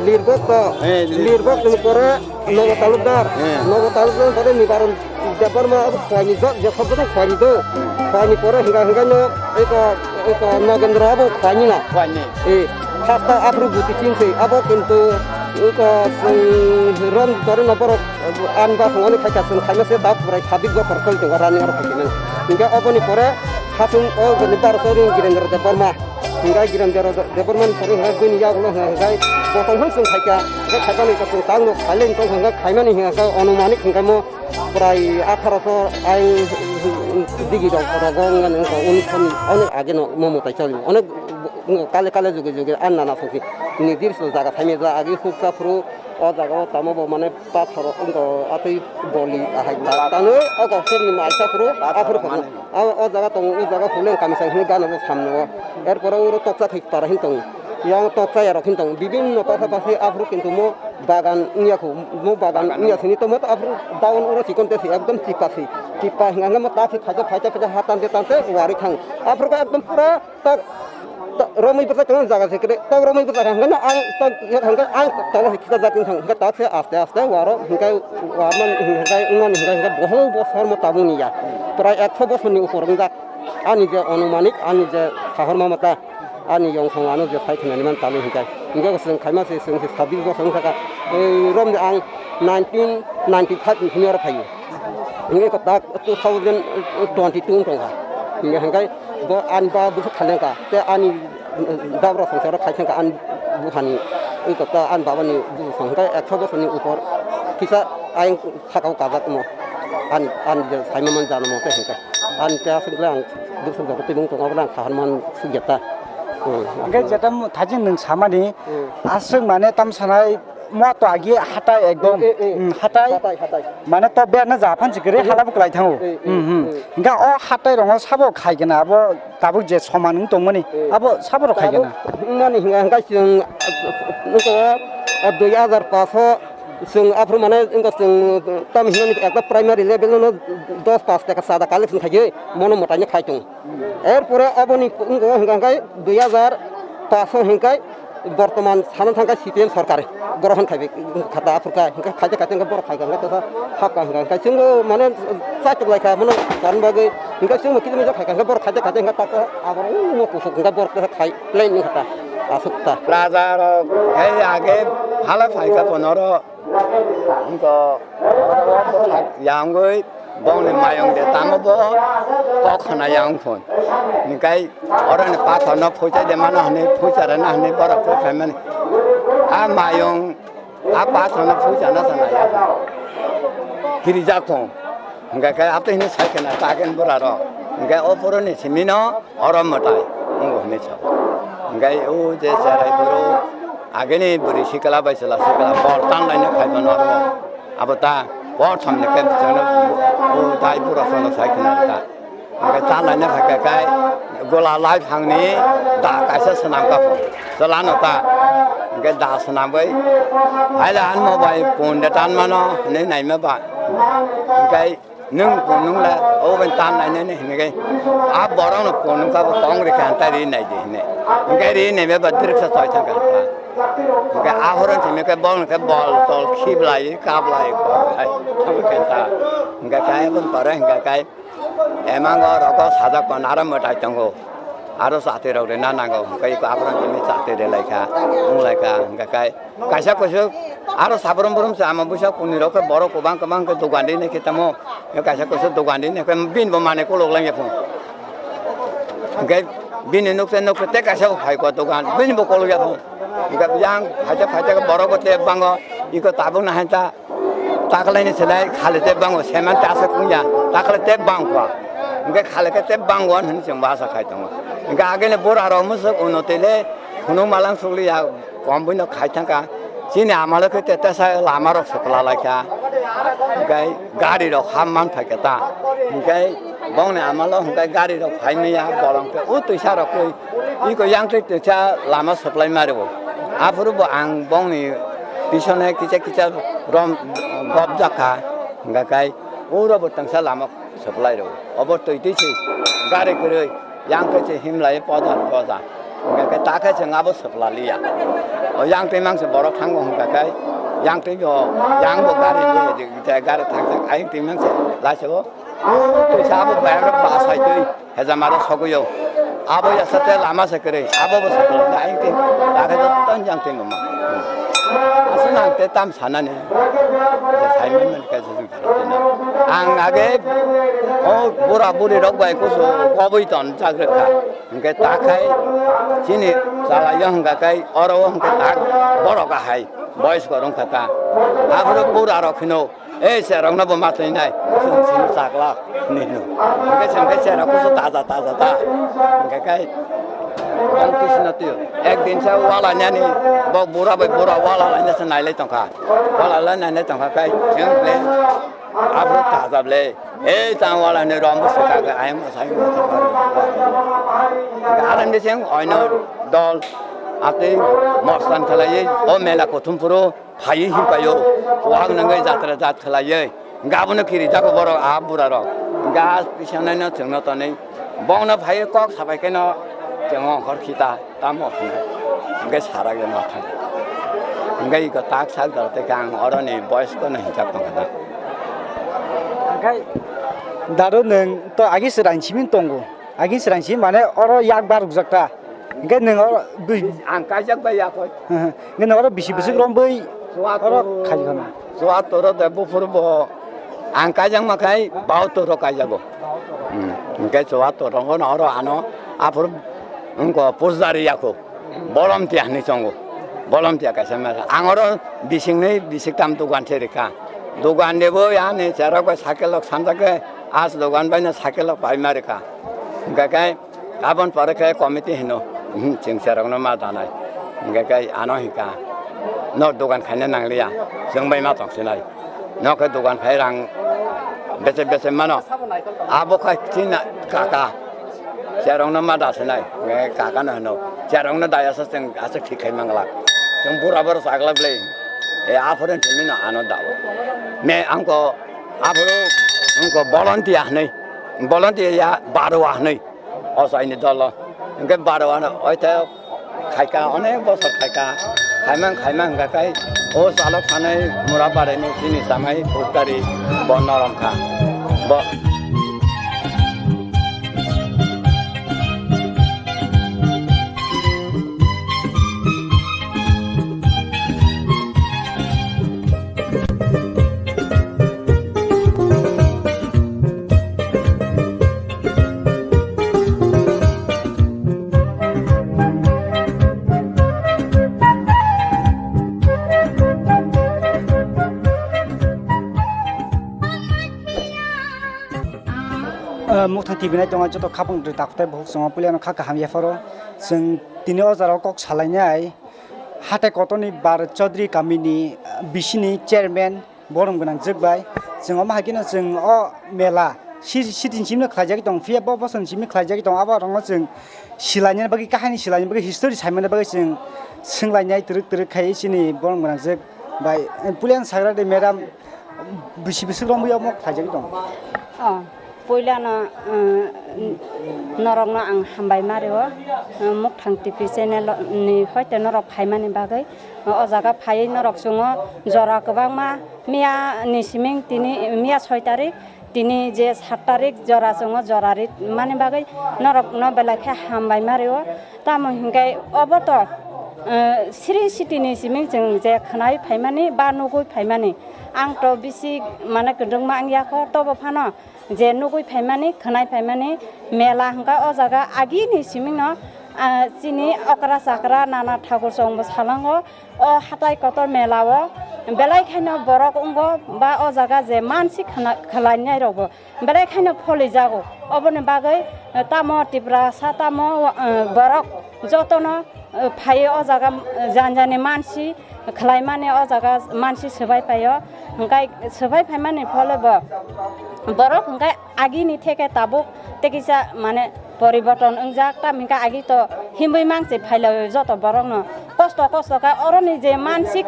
lirbok to. Eh, lir- Lirbok ni pore nogo talukdar. Eh. Nogo talukdar pore ni baron Debbarma abo khuaini jok, je khobjak no khuaini do. Khuaini pore hinga hinga no eko, eko Nogendra abo khuaini na. Khuaini. Eh, sasta aphuru buti tin se abo kintu eko, um, ron dore no borok, an ba hwnani khaika chwng khaima se ta purai sabik bokhor kol tongo rani oro khaikhe nang. Hinga oboni pore hasung o goni bar sori Girendra Debbarma. Hinga Girendra Debbarma ni pore hinga bini yagulo hinga hinga botol hwn chwng khaika. Khaika ni chwng tang no khailai tong hinga khaimani hinga onumanik hinga mo Prai atharo so ain digi rok rogo wngmani wngkha, unis ni onek age no mo mwtai choli onek kale kale juge juge an nana songsi nirdisto jaga thaimya ja agi huksa phuru o jaga o tamo bo mane pathor wngkha atwi boli ahai ta tanwi o kok serni maisa phuru aphuru khokno o jaga tongo o jaga hule kamisa hini gana bo samno erpore oro toksa thik para hin tongo yang toksa yarok hin tongo bibinno pasapasi aphuru kintu mo Bagan wngya kho, mo bagan wngya sini tongma to aphuru down oro chikon te se ekdom chipa se, chipa hinga hinga mo ta se phaijak phaijak phaijak ha tante tante wari thang. Aphuru khe ekdom pura tok, tok romwi bwsa tong jaga se kre, tok romwi bwsa hinga no ang tok hinga ang tolo se khita jatin thang hinga ta se aste aste waro hinga warman hinga wngmani hinga hinga bohol bosor mo tabuk ni ya. Prai ekso bosor ni upor wngjak. Ani je onumanik, ani je sahor mamata, ani yongkhong ano je sai khnani man talo hinkai. Hinke bo chwng khaima se chwng se sabbish bosor wngkha ka. Ei rom je ang nineteen ninety-five ni simi oro phaio. Hinke ko tak two thousand twenty-two wng tongkha. Hinke hinkai bo ani ba busu khalengka. Te ani dabra songsa oro khai thangka ani buhani. Ui ko ta ani baba ni busu song hinkai ekso bosor ni upor kisa ayang Sakao kajak mo. Ani, ani je saima man jano mo te hinke. Ani te aswk le ang dukhu jogo tibung tongo, abo le ang kahar man sukya ta. Hmm. Hingke jeta mo thajin nwng samani, hmm, aswk mane tam sanai mo to agi hatai ekdom. Eh, eh, eh. Hmm, hatai. Hatai, hatai. Mane to berna ja phan sikiri, eh, hala bo kwlai thango. Eh, eh, hmm, hmm, eh. Hingke o hatai rongo sabo khai gana abo tabuk je soman wng tongmani, eh, abo sabo rok khai gana. Tabuk wngmani hinga hingke chwng, ah, dui hajar paso Chwng aphuru mane wngkha chwng tam hinmani ekta primary level no dos pass taka chada collection khaigwi mono mwtaino khai tongo. Erpore aboni wngkha hwnka hwnkhe dui hajar paso hwnkhai bortoman sana thangkha C P M sorkar grohon khaibai khata aphuru kha hwnka khaijak khaijak hwnka borok khaikha hwnka tesa hapkha hwnka hwnka chwngbo mane chatok laikha mono torna bagwi hwnka chwngbo kisa misa khaikha hwnka borok khaijak khaijak hwnka tako abo wngmo kusuk hwnka borok tesa khai. Plane ni kata aswk ta. Raja rok hei age phala phaikha ponoro wngko yangwi bongni mayung de tamo bo kok khna yang phun. Hingkai oro ni pathor no phuchai de mano hwnwi phuchara na hwnwi borok phuchai mani. A mayung A pathor no phuchana sana ya. Kirijak thung. Hingke khe ato hini sai khena taken bura rok. Hingke o poro ni simi no oro mwtai. Wngbo hinui sa. Hingke o je cherai boro ageni bwrwi sikla bai chwla sikla bor tan laino phai mano abo. Abo ta bor thom ni khe chwngno o tai bura sono sai khena ta. Hingke ta laina phaikha khe gola lai phangni da kaisa swnam kha pho. Chwla no ta. Hingke da swnamwi, "Haila anmo bai pun de tan mano," hinui naima ba. Hingke, "Nwng pun nwng le obo bai tan nainai," hinui khe, "A borok no pun nwng kha bo tong rikha, ta ri nai di," hinui. Hingke ri naima ba dirksa choi thang kha ta. Hingke a horon simi khe bol khe bol tol khiblai, kablai, koblai, thangwi khe ta. Hingke khe bun pore hingke khe Emango rogo sajak pano aro mwtai tongo. Aro chati rok rina nango. Hwnkhe iko aphuru tini chati rilai kha, wng lai kha. Hwnkhe kai kaisa kusu aro sabrum brum se ama busa kuni rok khe borok kwbang kwbang khe dogan rini khe tamo. Kaisa kusu dogan rini khe bini bo manwi kolok lang ya phung. Hwnkhe bini nuk tei nuk tei kaisa bo phai kho dogan bini bo kolok ya phung. Hwnkhe yang phaita phaita khe borok bo tei bango iko tabuk nahai ta. Taklaini selai khali tei bango semen ta aswk wngya, takla tei bangkha. Hwnkhe khale khe tei bangwan hwnwi chwng basa khai tongo. Hwnkhe agini bura rok mwswk uno twi le phunuk malang sukliya kom bwino khai thangkha. Chini amalo khe tei tesa lama rok swpla lai kha. Hwnkhe gari rok ham man phai khe ta. Hwnkhe bongni amalo hwnkhe gari rok phai maya bolong khe o twisa rok twi iko yang twi twisa lama swplai ma rwo. Aphuru bo ang bongni pisone kisa kisa rom gop jak kha. Hwnkhe kai uro bo twisa lama Supply rw. Obo twi twi se gari kwrwi, yang khe se himlai poja poja. Hwnkhe ta khe se abo supply liya. O yang twi mang se borok thango hwnkha khe, yang twi bo, yang bo gari bo, je gari thang thang ayang twi mang se lai se o. Twi se abo bayang rok ba sai twi hejamaro sogwi o. Abo ya sa te lama se kwrwi, abo bo supply ayang twi ta khe jotto yang twi mama. Aswk nang te tam sanani. Je sai mani khe se Ang age o bura buri rok bai kusu kobui ton jak rwkha. Hwnkhe ta khai chini chalai o hwnkha khai oro o hwnkhe tak borok ahai boyos korong kha ta. Aphuru bura rok hino, "Ei cherok no bo ma twi nai, chwng chini chakla," hwnwi hino. Hwnkhe chwng khe cherok kusu taja taja ta. Hwnkhe khai Bang tisina tio. Ekdin sa wala nani, bo bura bai bura wala laina se nailai tongkha. Wala lai nailai tongkha kai, chwng le, abro tajab le. Ei tang wala ni rom bo sika ga, ayang ma sayang ma sayang ma. Garan de seng, oino dol, ate, mostan khalai, o mela kothum puro. Phaiwi himpaio, wak nangwi jatra jat khlaiwi, hwnkhe abono kirijago borok, a burarok. Hwnkhe a pisanaino chwngno tonwi, bongno phaiwi kok sabai kheno chwng ongkhor khita, tamo hwnwi. Hwnkhe sarak ya mathang. Hwnkhe iko tak sak jora tei khe ang oroni boyosko no hinjak tongkha da. Hwnkhe daro nwng to agi swrang simi tongo. Agin srang si mane oro yak bar rukjak ta. Hwnkhe nwng oro bui- Ang kaijak bai yakoi. Hwnkhe nwng oro bisi bwswk romwi oro Chuatur, khai khana. Chuatur de buphuru bo ang kaijak ma khai bahatur ro kaijago. Hmm. Hwnkhe chuatur ro no oro ano aphuru wngko purjari yako. Bolom tiya hinwi chongo. Bolom tiya kaisa mela. Ang oro bisingni bisik tam dogan se rikha. Dogan de bo yani cherok bai cycle rok sanjak khe as dogan bai no cycle rok pai ma rikha. Hwnkhe khe aboni pore khe committee hino, hmm, chwng cherokno ma danai. Hwnkhe khe ano hinkha, "Nok dogan khaina nangliya, chwng bai ma tongsinai. Nok khe dogan khai rang bese bese mano." Abo khe chini kaka, cherokno ma dasinai. Hwnkhe kakano hino, "Cherokno dayasa chwng aswk thik khai mangla. Chwng bura bura chakla bwlai." E aphuru thwimino ano dao. Me angko aphuru angko volunteer hinwi, volunteer ya barwa hinwi. O chaini dolo. Hwnkhe barwano oithe khaika, onek bosor khaika. Khaimang khaimang hwnkha khai o chalok thanai mura baraini chini chamai Purtari bo norom kha. Bo Ah, Mukthang T V nai tongo joto khapang rwi takhuk tei bukhuk chwng puilano kha kaham yapharo. Chwng tini o jora o kok salainai hatai kotorni Bharat Chaudhary kamini, ah, bisini chairman borom gwnang jwk bai. Chwng omo hai kheno chwng o mela si-, sitin simno khlaijagwi tong, phiya bo bosong simno khlaijagwi tong, abo rokno chwng silainani bagwi, kahaini silainani bagwi, history saimani bagwi chwng swnglainai twrwk twrwk khai chini borom gwnang jwk bai. Puilano sagra de madam, bisi bisi romwi omo khlaijagwi tong. Oh, puilano, uh, norokno ang hambai ma rio, uh, Mukthang T V channel ni hoite norok phaimani bagwi, uh, o jaga phaiwi norok chwngo jora kwbangma miya ni siming tini miya soi tarik. Tini je sat tarik jora chwngo, jora ri mani bagwi norokno belai khe hambai ma rio. Tamo hinkhe obo to, eh, Sri City ni simi chwng je khwnai phaimani ba nugui phaimani. Ang to bisi mane kwdwkma wngya kho, tobo phano je nugui phaimani, khwnai phaimani mela hwnkha o jaga agini simino Ah, chini okra chakra nana thakur chwngbo salango, o hatai kotor mela o belai khaino borok wngo ba o jaga je mansik khna-, khlainai rokbo belai khaino pholijago. Oboni bagwi, eh, tamo Tiprasa tamo, eh, borok jotono, eh, phaiwi o jaga, eh, jani jani mansi khlaimani o jaga mansi swbai paio. Hwnkhe swbai phaimani phole bo borok hwnkhe agini theke tabuk tei kisa mane poriborton wngjak, tamni hwnkhe agi to himwi mangse phailao joto borokno kosto kosto khe oroni je mansik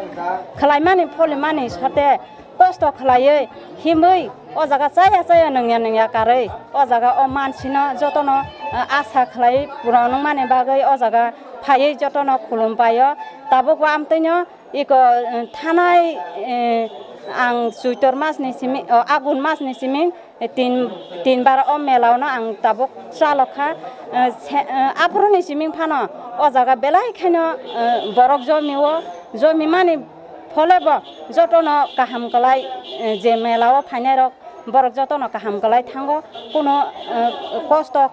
khlaimani pholimani sote kosto khlaiwi himwi o jaga chaya chaya nungya nungya karwi o jaga o mansino jotono, eh, asa khlaiwi pura nungmani bagwi o jaga phaiwi jotono khulum paio. Tabuk bo amtwino iko, eh, thanai, eh, ang Chuitor masni simi, o, Agun masni simi, eh, tin, tin bar o mela o no ang tabuk chalok kha. Eh, se, eh, aphuru ni simi phano o jaga belai khaino, eh, borok jomi o, jomi mani phole bo jotono kaham kwlai, eh, je mela o phainai rok borok jotono kaham kwlai thango, kuno, eh, kosto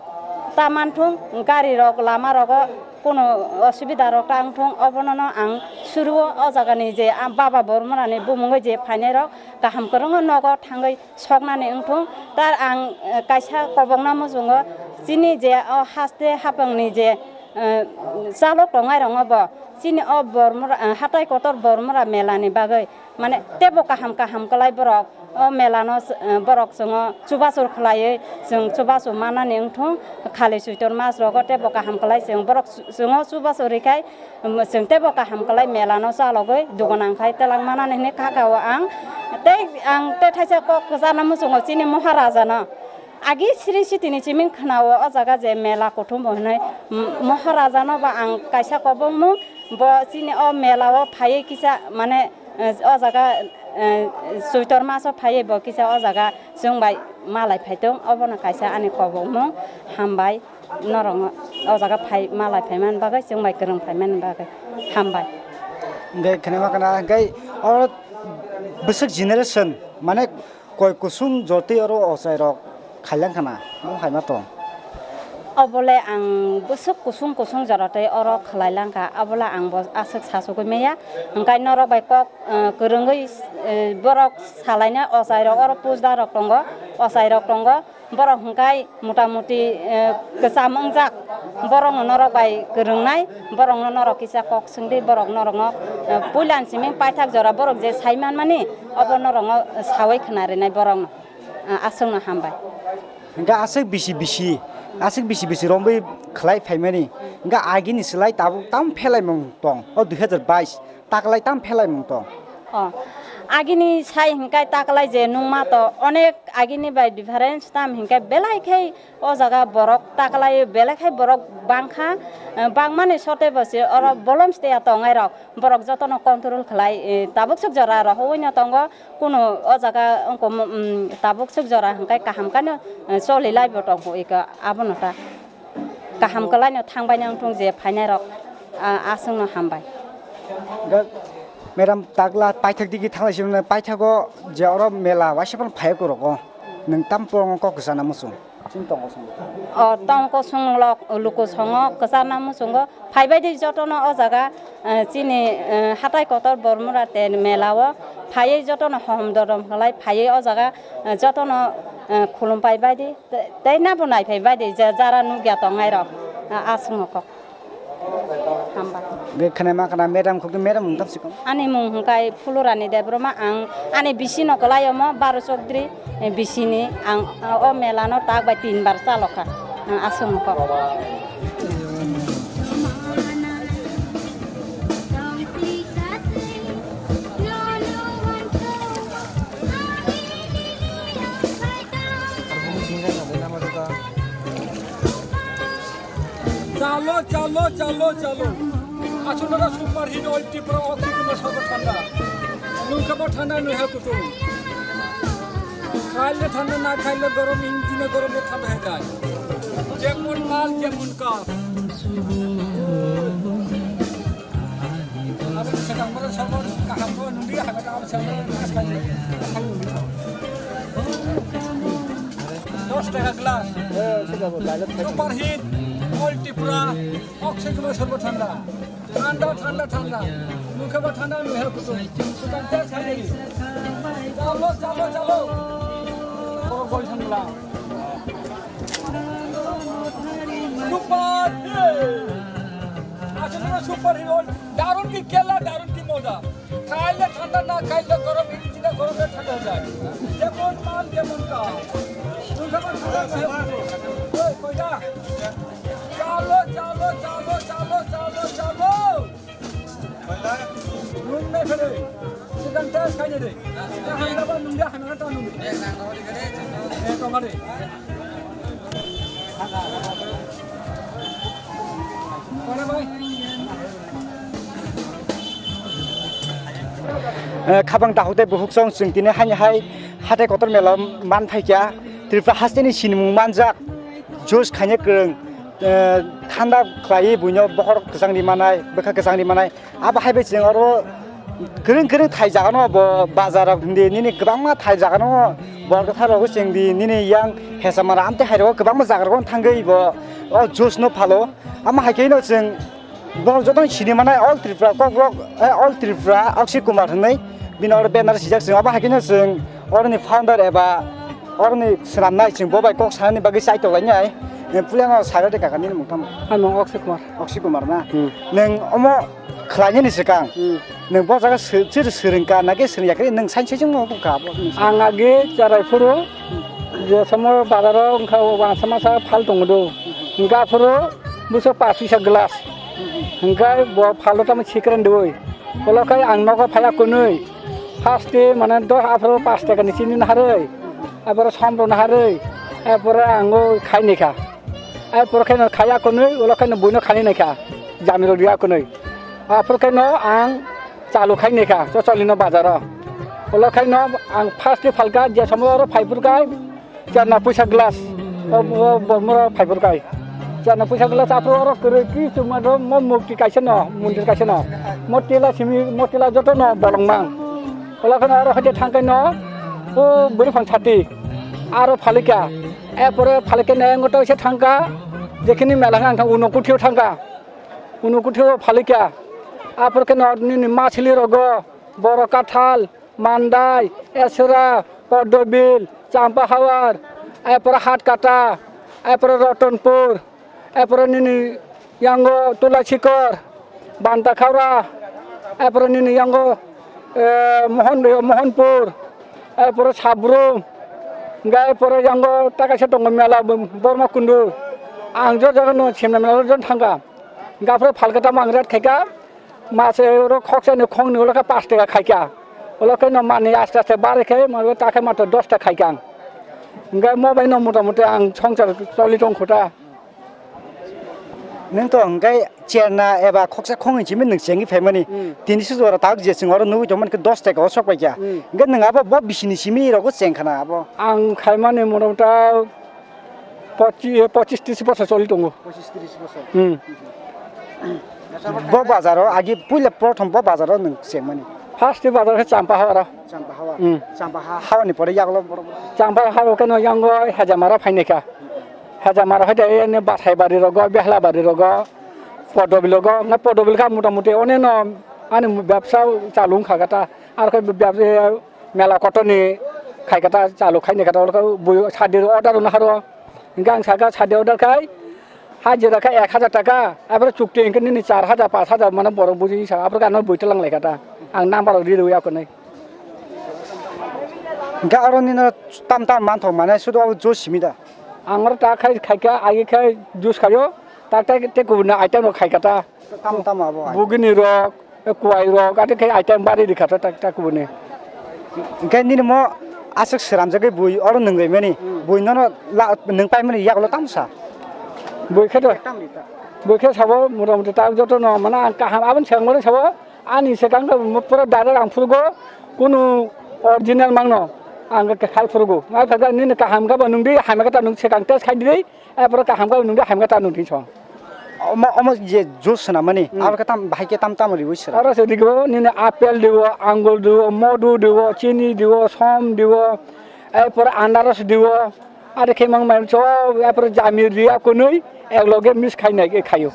ta manthung, gari rok lama rogo kuno osubida rok ta wngthung, obono no ang suruo o jaga ni je, ah, baba Bormora ni bumungwi je phainai rok kaham kwrwngno nogo thangwi soknani wngthung. Tar ang, eh, kaisa kobokna muchungo chini je o haste hapang ni je, eh, chalok tongnai rokno bo chini o Bormora, eh, hatai kotor Bormora mela ni bagwi mane teibo kaham kaham kwlai borok o mela no, eh, borok chwngo chubachur khlaiwi chwng chubachu manani wngthung. Khali Chuitor mas rogo teibo kaham kwlai chwng borok chwngo chubachur rwkhai, um, chwng teibo kaham kwlai mela no chalogwi dugonang khai twlang manani hwnwi kha kha o ang. Tei ang tei thaisa kok kwchana muchungo chini Maharaja no. Agi sri sitini chiming khwnao o jaga je mela kuthumbo hwnwi, m-, Maharaja no ba ang kaisa kobongmung, bo chini o mela o phaiwi kisa mane, eh, o jaga, eh, Chuitor maso phaiwi bo kisa o jaga chwng bai malai phaitung, obono kaisa ani kobongmung. Hambai norokno o jaga phai malai phaimani bagwi, chwng bai kwrwng phaimani bagwi hambai. Hwnkhe khwnama khna hwnkhe oro bwswk generation mane Koi kusung jotwi oro ochai rok khailang khna, bo hai ma tong. Obole ang bwswk kusung kusung jora tei oro khlai lang kha, obole ang bo aswk sachugwi maya. Hwnkhe norok bai kok, eh, kwrwngwi, eh, borok salaina ochai rok oro pujda rok tongo, ochai rok tongo, borok hwnkhe mota moti, eh, kwcham wngjak, borokno norok bai kwrwngnai, borokno norok kisa kok swngdi, borok norokno, eh, puilani simi paithak jora borok je sai manmani, obo norokno sawi khna rinai borokno, ah, aswkno hambai. Hwnkhe aswk bisi bisi, aswk bisi bisi romwi khlai phaimani, hwnkhe agini slai tabuk tamo phelaimung tong o dui hazar bais, taklai tamo phelaimung tong? O, agini sai hwnkhe taklai je nungma to onek agini bai difference tam hwnkhe belai khai o jaga borok taklai belai khai borok bangkha, eh, bangmani sote bo se oro bolom ste ya tongnai rok. Borok jotono control khlai, eh, tabuk swk jora rohowino tongo, kuno o jaga wngkha, mm, tabuk swk jora hwnkhe kaham kano, eh, choli laibo tongkha iko abono ta kaham kwlaino thangbaino wngthung je phainairok, ah, aswkno hambai. Ga-, madam, takla paithak digi thanglai siboni paithago je oro mela waisa phano phaiya kwrwko, nwng tam phurango kok kwchana muchung? Chini tongkosong. O tongkosong lok lukusongo kwchana muchungo phaibaidi jotono o jaga, eh, chini, eh, hatai kotor Bormura te mela o phaiwi jotono hohom dodom khlai phaiwi o jaga, eh, jotono, eh, khulum paibaidi te-, tei nabo naiphaibaidi je jara nukya tongnai rok, eh, aswkno kok. Hambai. Ge khana ma khana madam khok madam mung tam sikon. Ani mung hwnkhe Phulurani Debbarma, ang ani bisi no kwlai omo Baro Chokdri, eh, bisi ni ang, ah, o mela no tak bai tin bar chalokha, ang aswk no kok. Chalo, chalo, chalo, chalo. Aswk no super hit oi Tripura oxygen no sabo thanda. Nungkha bo thanda nui ha kutung. Khaile thanda na khaile gorom, engine gorom bo thanda hai jai. Jemon mal, jemon kas. Abo se kang boro sabo kaham bo nungdi ha kata abo sabo nas khaile. Dos taka glass. Super hit. All Tripura, Akshay Kumar Sarba Thanda. Thanda, thanda, thanda. Mukhe ba thanda, mukhe kutum. Sukan test khai degi. Chalo, chalo, chalo. Boro gol thangla. Super hit. Aswk no super hit. Darun ki khela, darun ki moja. Khaile thanda na, khaile gorom, in china gorom na thanda ho jai. Jemon mal, jemon kam. Mukhe ba thanda, mukhe kutum. Oi, koida. Chalo, chalo, chalo, chalo, chalo, chalo. Nung nai phai de. Sikan test khai de. Hamya ba nung de, hamya ta nung de. Eh, tong de. Kore bai. Eh, khabang dahuk tei buhuk song chwng tini haini hai hatai kotor mela man phaikha. Tripura hasteni sinimung manjak. Juice khaina kwrwng, eh, thanda khlaiwi buino bokhorok kwchang ri manai, bwkha kwchang ri manai. Abo hai bai chwng oro kwrwng kwrwng thai jaga no bo bazar rok hindi nini kwbangma thai jaga no bol kwthar rogo chwng di nini yang hesamara amtwi hai rogo kwbangma jaga rogo thangwi bo o juice no phalo. Amo hai khe no chwng Bo joto sini manai All Tripura kokrok, eh, All Tripura Akshay Kumar hinwi bini oro banner sijak chwng. Abo hai kheno chwng oroni founder eba oroni swnamnai chwng bo bai kok sanani bagwi chai tonglainai. Eh, puilano sagra de kaka nini mung tamo? Ani mung Akshay Kumar. Akshay Kumar na? Hmm. Nwng omo khlainani swkang. Hmm. Nwng bo jaga sw-, chwrwi swrwngkha, na khe swrwngya khe nwng sain saijwngno wngkha abo nwng sa. Ang age cherai phuru, je somo bazaro wngkha, o masa masa phal tongo do. Hwnkhe aphuru bwswk pash pisa glass. Hwnkhe bo phalo tamo sikren doi. Olo khe ang nogo phaiya kwnwi. First day mane dos aphuru pash taka ni chini naharwi. Aphuru som rw naharwi. Aphuru ang o khai naikha. Aphuru khe no khaiya kwnwi, olo khe no buino khai naikha. Jami rw riya kwnwi. Aphuru khe no ang Chalu khai naikha, Chocholino bazaro. Olo khai no ang first day phalkha, je somo oro phaiphurkha, charna puisa glass. O, o, bo, moro phaiphurkha. Charna puisa glass aphuru oro kwrwi ki chuma do, mo murti kaisa no, mondir kaisa no. Mo tela simi, mo tela joto no bolong mang. Olo khai no oro haide thangkhai no, o bwrwi phang sati. Aro phalikha. Epore phalikhe ne ngoto se thangkha, jekhini mela thangkha, uno kuthio thangkha. Uno kuthio phalikha. Aphuru khe no nini masili rogo, Boro Kathal, Mandai, Esra, Podobil, Champahawar, aphuru Hatkata, aphuru Rotonpur, aphuru nini yango Tulachikor, Bantakhaura, aphuru nini yango, eh, Mohon, Mohonpur, aphuru Sabrum, hingke aphuru yango takaisa tongo mela Borma Kundu. Ang jo jaga no semna mela jon thangka. Hingke aphuru phalka tamo ang ret khaika. Mase oro khoksa ni khong ni ulo khe pash taka khaika. Ulo khe no mani aste aste bare khe, mo ta khe matro dos ta khaika ang. Hingke mo bai no mota moti ang songsar choli tong kho ta. Nwng to hingke cherna eba khoksa khong ni simi nwng chengwi phaimani. Hmm. Tini sujora tak je chwng oro nugwi tongmani khe dos taka o sok paikha. Hmm. Hingke nwng abo bo bisini simi rogo cheng khana abo. Ang khaimani mota mota Pochi-, pochis tris bosor choli tongo. Pochis tris bosor. Hmm. Bo bazaro agi puila prothom bo bazaro nwng chengmani. First bazar khe Champahawara. Champahawar. Hmm. Champaha hawani pore yaglo borok. Champahawar khe no yango Hejamara phainai kha. Hejamara haide ene Bathai bari rogo, Behla bari rogo, Podobil rogo, na Podobil kha mota moti oneno ani bebsa chalu wngkha kha ta. Ar khe bebsa Mela kotorni khaikha ta, chalu khaini kha ta, oro khe bui sadi order rwna haro. Hingke ang saka sadi order khai, hajira khe ek hajar taka, aphuru chukti hingke nini char hajar, panch hajar mane borok buji sa, aphuru khe ano bui tlang lai kha ta. Ang number rok ri rw ya kwnwi. Hingke aro nini tam tam manthok mane sudu abo juice simi da? Ang oro ta khai, khaikha, agi khai juice khaio, ta tei, tei kubuni item rok khaikha ta. Tamo tamo abo hai? Bugini rok, e, kuai rok, ate khe item bari rikha ta, ta, ta kubuni. Hingke nini mo aswk sramjagwi bui oro nwng rwmani, hmm, bui nono la, nwng paimani yagulo tamo sa? Bui khe to, bui khe sabo mota moti ta joto no, mane ang kaham aboni swkang mani sabo, ani swkang khe pura direct ang phurugo, kunu original mangno ang khe khai phurugo. Mai phai nini kaham khe bo nwng di, hamya khe ta nwng swkang test khai di. Aphuru kaham khe nwng de hamya ta nwng thing song. Omo, omo je juice swnamani, hmm, abo khe tam, bahai khe tam tam riwi sra? Aro se digo, nini apple digo, angul digo, modu digo, chini digo, som digo, aphuru anaros digo, aro khe mang mang so, aphuru jami riya kwnwi, Ek loge mix khainai khe khaio.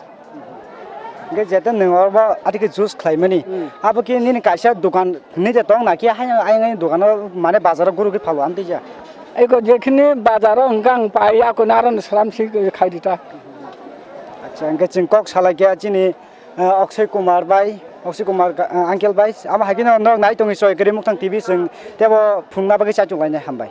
Hingke jete nwng oro atike juice khlaimani. Hmm. Abo khe nini kaisa dokan hinui de tong na khe hai ayang ayang dokan o mane bazar o guru khe phalo amtwi ja. Eko jekhini bazar o hingke ang pai ako naro ni sram si khai dita. Acha hingke chwng kok salai khe chini, eh, Akshay Kumar bai, Akshay Kumar, eh, uncle bai, amo hai khe no nok nai tongwi soi khe Muktang T V chwng tebo phunukna bagwi chaichung lainai hambai.